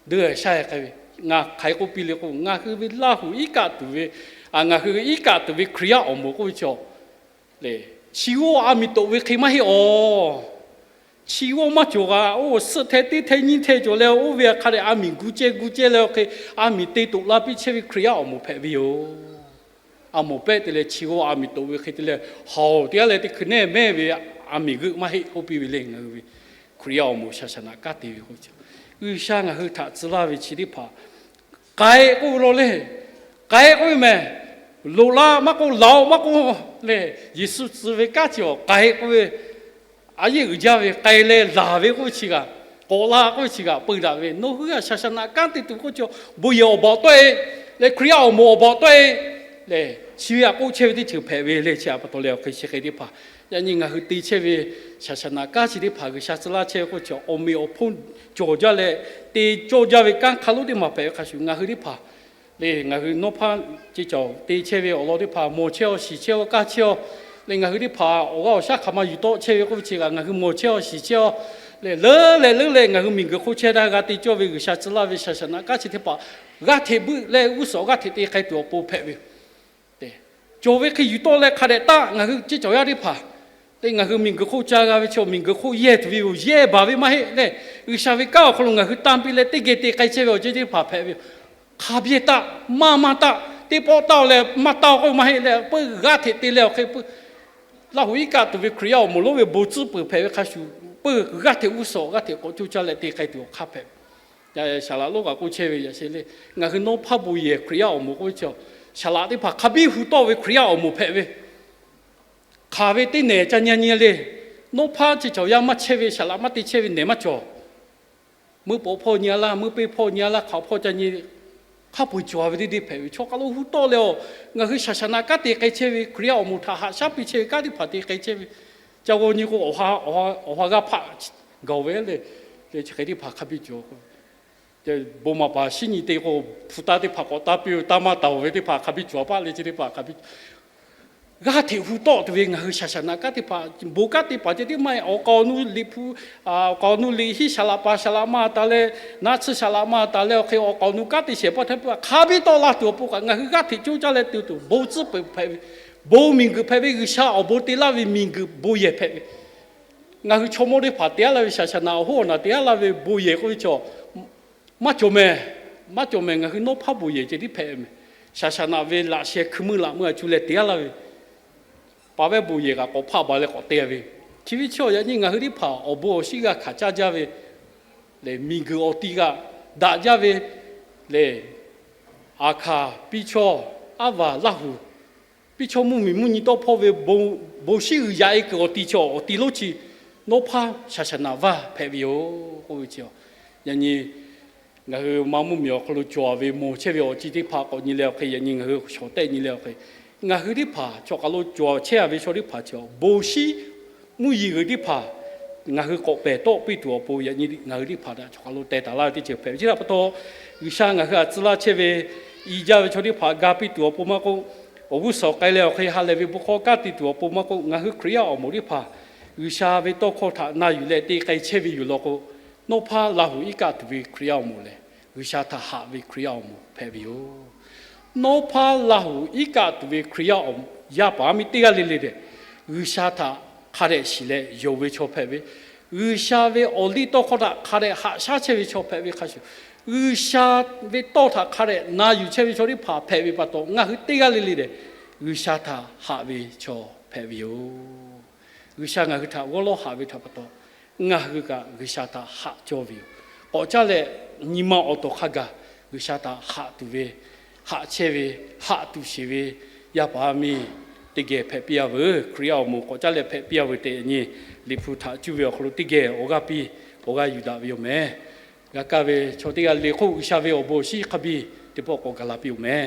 deˇ shaˉ e k'ai ve, ngaˬ hk'aˬ hk'e k'oˆ piˇ le k'o, ngaˬ hui ve Laˇ huˍ iˉ kaˆ tuˬ ve, ngaˬ hui iˉ kaˆ tuˬ ve Hkriꞈ yaˇ awˬ moˍ k'oˆ ve chaw lehˬ, chi g'awˇ a miˍ toꞈ ve hk'e maˇ heˆ awˬ. Chi g'awˇ maˇ cawˬ g'a, oˇ suhˆ hteh teˇ hteh nyiˇ hteh cawˬ leh, oˇ ve hk'a dehꞈ a miˍ gu ceh gu ceh leh awˬ hk'e a miˍ te toꞈ la piˇ chehˇ ve Hkriꞈ yaˇ awˬ moˍ hpehꞈ ve yoˬ. A moˍ pehˆ te leh chi g'awˇ a miˍ toꞈ ve hk'e te leh, haoˬ teˇ g'aˇ leh teˇ hkui nehˇ mehˇ ve a miˍ g'euˆ maˇ heˆ k'oˆ piˇ ve le. Ngaˬ hui ve Hkriꞈ yaˇ awˬ moˍ shaˍ shaˍ naꞈ kanˉ te ve k'oˆ ve chaw, G'uiˬsha ngaˬ hui htaꞈ tcuh laˇ ve chi teˇ hpaˍ k'ai k'oˆ ve law le. K'ai k'oˆ ve mehˍ. Loꞈ la maˇ k'oˆ, laˬ-oꞈ maˇ k'oˆ le. Yeˍsuˆ tcuh ve kanˉ chi awˬ k'ai k'oˆ ve, a yehˇ uiˍ jaˇ ve k'ai leh laˬ ve k'oˆ ve chi g'aꞈ, k'awꞈ la k'oˆ ve chi g'aꞈ peu daꞈ ve, nawˬ hui a shaˍ shaˍ naꞈ kanˉ te tuˬ k'oˆ ve chaw, bon yehˬ awˬ bawꞈ tawˆ-e leh Hkriꞈ yaˇ awˬ moˍ awˬ bawꞈ tawˆ-e leh, chi ve htaꞈ k'oˆ chehˇ ve teˇ ceuˬ hpehꞈ ve le. Chi htaꞈ pa taw leh awˬ hk'e chi hk'e teˇ hpaˍ, yaꞈ nyi ngaˬ hui te chehˇ ve shaˍ shaˍ naꞈ kanˉ chi teˇ hpaˍ G'uiˬsha tcuh laˇ chehˇ ve k'oˆ ve chi awˬ meꞈ awˬ hponˇ cawˬ jaˇ leh te cawˇ jaˇ ve kanˉ hk'a lonˉ teˇ maˬ hpehꞈ ve hk'a shuˍ, ngaˬ hui teˇ hpaˍ le, ngaˬ hui nawˉ hpaˇ ceˇ cawˬ te chehˇ ve awˬ lawn teˇ hpaˍ mawˬ chehˇ-aw shiˍ chehˇ-aw kaˇ chehˇ-aw leh, ngaˬ hui teˇ hpaˍ awˬ g'aˇ awˬ shaˉ hk'aˬ ma yuˬ tawˆ chehˇ ve k'oˆ ve chi g'aꞈ ngaˬ hui mawˬ chehˇ-aw shiˍ chehˇ-aw leh, leuˉ leh leuˉ leh ngaˬ hui miˬguiˬ hk'oˆ chehˇ htaˇ g'a te cawˇ ve G'uiˬsha tcuh laˇ ve shaˍ shaˍ naꞈ kanˉ chi teˇ hpaˍ g'aˇ hteꞈ buˆ leh g'uˇ suhˍ g'aˇ hteꞈ te k'ai tuˬ awˬ pon hpehꞈ ve yoˬ. Cawˬ ve hk'e yuˬ tawˆ leh hk'a dehꞈ taˆ, ngaˬ hui ceˇ cawˬ yaˇ teˇ hpaˍ le, ngaˬ hui miˬguiˬ hk'oˆ ca g'a ve chaw miˬguiˬ hk'oˆ yehˇ tuˬ ve yoˬ. Yehˇ baˬ ve maˇ heˆ leh, G'uiˬsha ve kanˉ awˬ hk'aw lo ngaˬ hui tanˇ piˇ leh teˇ geh te k'ai chehˇ ve awˬ ceuˬ teˇ hpaˍ hpehꞈ ve yoˬ. Hk'a biˇ taˆ, maˇ maˇ taˆ, teˇ pawˆ taˆ-o leh maˇ taˆ-o k'oˆ ve maˇ heˆ leh, peuˬ g'aˇ hteꞈ te leh awˬ hk'e peuˬ Laˇ huˍ iˉ kaˆ tuˬ ve Hkriꞈ yaˇ awˬ moˍ lonˉ ve bon tcuhˉ peuˬ hpehꞈ ve hk'a shuˍ, peuˬ g'aˇ hteꞈ g'uˇ suhˍ g'aˇ hteꞈ k'awꞈ coˇ caˇ leh te k'ai tuˬ awˬ hk'aˇ hpehꞈ ve. Yaꞈ saˍ laꞈ lonˉ kaꞈ k'oˆ chehˇ ve yaꞈ sheh le, ngaˬ hui nawˉ hpaˇ bon yehˬ Hkriꞈ yaˇ awˬ moˍ k'oˆ ve chi, saˍ laꞈ teˇ hpaˍ hk'a biˇ hu tawˆ ve Hkriꞈ yaˇ awˬ moˍ hpehꞈ ve, hk'aˬ ve teˇ nehˬ ca nyi nyi le. Nawˉ hpaˇ ceˇ cawˬ yaˇ maˇ chehˇ ve, saˍ laꞈ maˇ te chehˇ ve nehˬ maˇ cawˬ. Meuˇ paw hpawˇ nyi a laˇ, meuˇ peˇ hpawˇ nyi a laˇ, hk'aˬ hpawˇ ca nyi, hk'a peu-eˬ cawˬ ve teˇ deˇ hpehꞈ ve chaw hk'a lo hu tawˆ leh-aˬ, ngaˬ hui shaˍ shaˍ naꞈ kanˉ te k'ai chehˇ ve, Hkriꞈ yaˇ awˬ moˍ htaꞈ haꞈ shaˉ piˇ chehˇ ve kanˉ teˇ hpaˍ te k'ai chehˇ ve, ca g'aw nyi k'o, awˬ ha g'aˇ hpaˆ gaˬ ve le. Chi hk'e teˇ hpaˍ hk'a biˇ cawˬ k'o, bon maˍ paˍ shiˉ nyi te k'o, hpu taˇ teˇ hpaˍ k'awꞈ taˇ piˇ-oˬ, taˇ maˇ taˍ-oˬ ve teˇ hpaˍ hk'a biˇ cawˬ a paˆ le. Chi teˇ hpaˍ hk'a biˇ g'aˇ hteꞈ hu tawˆ tuˬ ve ngaˬ hui shaˍ shaˍ naꞈ kanˉ teˇ hpaˍ, bon kanˉ te paˍ ceh tiˉ maˇ heˆ. Awˬ k'aoˍ nu liꞈ hpu, awˬ k'aoˍ nu liꞈ hiˉ saˍ laꞈ paˍ saˍ laꞈ ma taˍ leh, naˆ tsuhˇ saˍ laꞈ ma taˍ leh awˬ hk'e awˬ k'aoˍ nu kanˉ te shehˍ hpaˇ htaˇ hpu hk'a biˇ tawˆ la tuˬ awˬ pon kaꞈ ngaˬ hui g'aˇ hteꞈ coˇ caˇ leh te tuˬ bon tcuhˉ peuˬ hpehꞈ ve, bon miˬguiˬ hpehꞈ ve, G'uiˬsha awˬ bon te laˇ ve miˬguiˬ bon yehˬ hpehꞈ ve. Ngaˬ hui chaw mawˇ teˇ hpaˍ te aˉ laˇ ve shaˍ shaˍ naꞈ awˬ hoˉ awˬ naˬ te aˉ laˇ ve bon yehˬ k'oˆ ve chaw maˇ cawˬ mehˍ. Maˇ cawˬ mehˍ. Ngaˬ hui nawˉ hpaˇ bon yehˬ ceh tiˉ hpehꞈ mehˍ. Shaˍ shaˍ naꞈ ve laꞈ sheh hkui meuˇ laꞈ meuˇ a cu leh te aˉ laˇ ve paˍ vehˉ bon yehˬ kaꞈ k'awꞈ hpaˆ baˬ leh k'awꞈ te ve. Chi ve chaw yaꞈ nyi ngaˬ hui teˇ hpaˍ awˬ bon awˬ shinˉ g'a hkanˍ caˇ jaˇ ve lehˬ, miˬguiˬ awˬ ti g'aꞈ daꞈ jaˇ ve lehˬ, aˬ hkaˍ piˇ chawˇ, aˉ vaˬ Laˇ huˍ piˇ chawˇ mvuhˇmiˬ mvuhˇ nyi tawˇ hpawˇ ve bon shinˉ g'uiˬ yaꞈ-e kuiˬ awˬ ti chaw awˬ ti lonˉ chi nawˉ hpaˇ shaˍ shaˍ naꞈ vaˇ hpehꞈ ve yoˬ k'oˆ ve chi, yaꞈ nyi ngaˬ hui ma mvuhˇmiˬ awˬ hk'aw lo cawˬ ve mawˬ chehˇ ve awˬ ceuˬ teˇ hpaˍ k'awꞈ nyi leh awˬ hk'e, yaꞈ nyi ngaˬ hui shawˍ tehˆ nyi leh awˬ hk'e, ngaˬ hui teˇ hpaˍ chaw hk'aˬ lo cawˬ chehˇ-a ve chaw teˇ hpaˍ chi awˬ bon shinˉ mvuhˇ yeˬ g'uiˬ teˇ hpaˍ ngaˬ hui k'awꞈ pehˬ tawˆ piˇ tuˬ awˬ pon yaꞈ nyi ngaˬ hui teˇ hpaˍ htaꞈ chaw hk'aˬ lo teh taˍ laˇ ve teˇ ceuˬ hpehꞈ ve. Chi htaꞈ pa taw, G'uiˬsha ngaˬ hui htaꞈ tcuh laˇ chehˇ ve, i jaˇ ve chaw teˇ hpaˍ ga piˇ tuˬ awˬ pon maˇ k'oˆ, awˬ g'uˇ suhˍ k'ai leh awˬ hk'e ha lehˬ ve bon hk'aw kanˉ te tuˬ awˬ pon maˇ k'oˆ, ngaˬ hui Hkriꞈ yaˇ awˬ moˍ teˇ hpaˍ G'uiˬsha ve tawˇ hkawˇ htaꞈ na yuˬ leh te k'ai chehˇ ve yoˬ law k'o, nawˉ hpaˇ Laˇ huˍ iˉ kaˆ tuˬ ve Hkriꞈ yaˇ awˬ moˍ lehˬ, G'uiˬsha htaꞈ haꞈ ve Hkriꞈ yaˇ awˬ moˍ hpehꞈ ve yoˬ. Nawˉ hpaˇ Laˇ huˍ iˉ kaˆ tuˬ ve Hkriꞈ yaˇ awˬ moˍ, yaˇ paˍ yaˇ miˇ teˇ g'aˇ le le lehˬ, G'uiˬsha htaꞈ hk'a dehꞈ shiˍ leh yonˍ ve chaw hpehꞈ ve, G'uiˬsha ve awˬ liˇ tawˇ hkawˇ htaꞈ hk'a dehꞈ haꞈ shaˉ chehˇ ve chaw hpehꞈ ve hk'a shuˍ, G'uiˬsha ve tawˇ htaꞈ hk'a dehꞈ na yuˬ chehˇ ve chaw teˇ hpaˍ hpehꞈ ve pa taw, ngaˬ hui teˇ g'aˇ le le lehˬ, G'uiˬsha htaꞈ haꞈ ve chaw hpehꞈ ve yoˬ. G'uiˬsha ngaˬ hui htaꞈ g'awˇ lawˇ haꞈ ve htaꞈ pa taw, ngaˬ hui kaꞈ G'uiˬsha htaꞈ haꞈ cawˇ ve yoˬ. K'awꞈ caˇ leh, nyi ma awˬ tawˍ hk'a gaˬ G'uiˬsha htaꞈ haꞈ tuˬ ve, haꞈ chehˇ ve, haꞈ tuˬ sheˍ ve yaˇ paˍ yaˇ miˇ teˇ geh hpehꞈ piˇ-a veuˬ. Hkriꞈ yaˇ awˬ moˍ k'awꞈ caˉ leh hpehꞈ piˇ-a veuˬ tehꞈ nyi, Liꞈ hpu htaꞈ cuˇ ve awˬ hk'aw lo teˇ geh awˬ g'aˇ piˇ, awˬ g'aˇ yuˬ daꞈ ve yoˬ meh. G'a kaˇ ve chaw teˇ g'aˇ le hk'oˆ G'uiˬsha ve awˬ bon shinˉ hk'a biˇ teˇ pawˆ k'awꞈ gaˬ la piˇ-oˬ meh.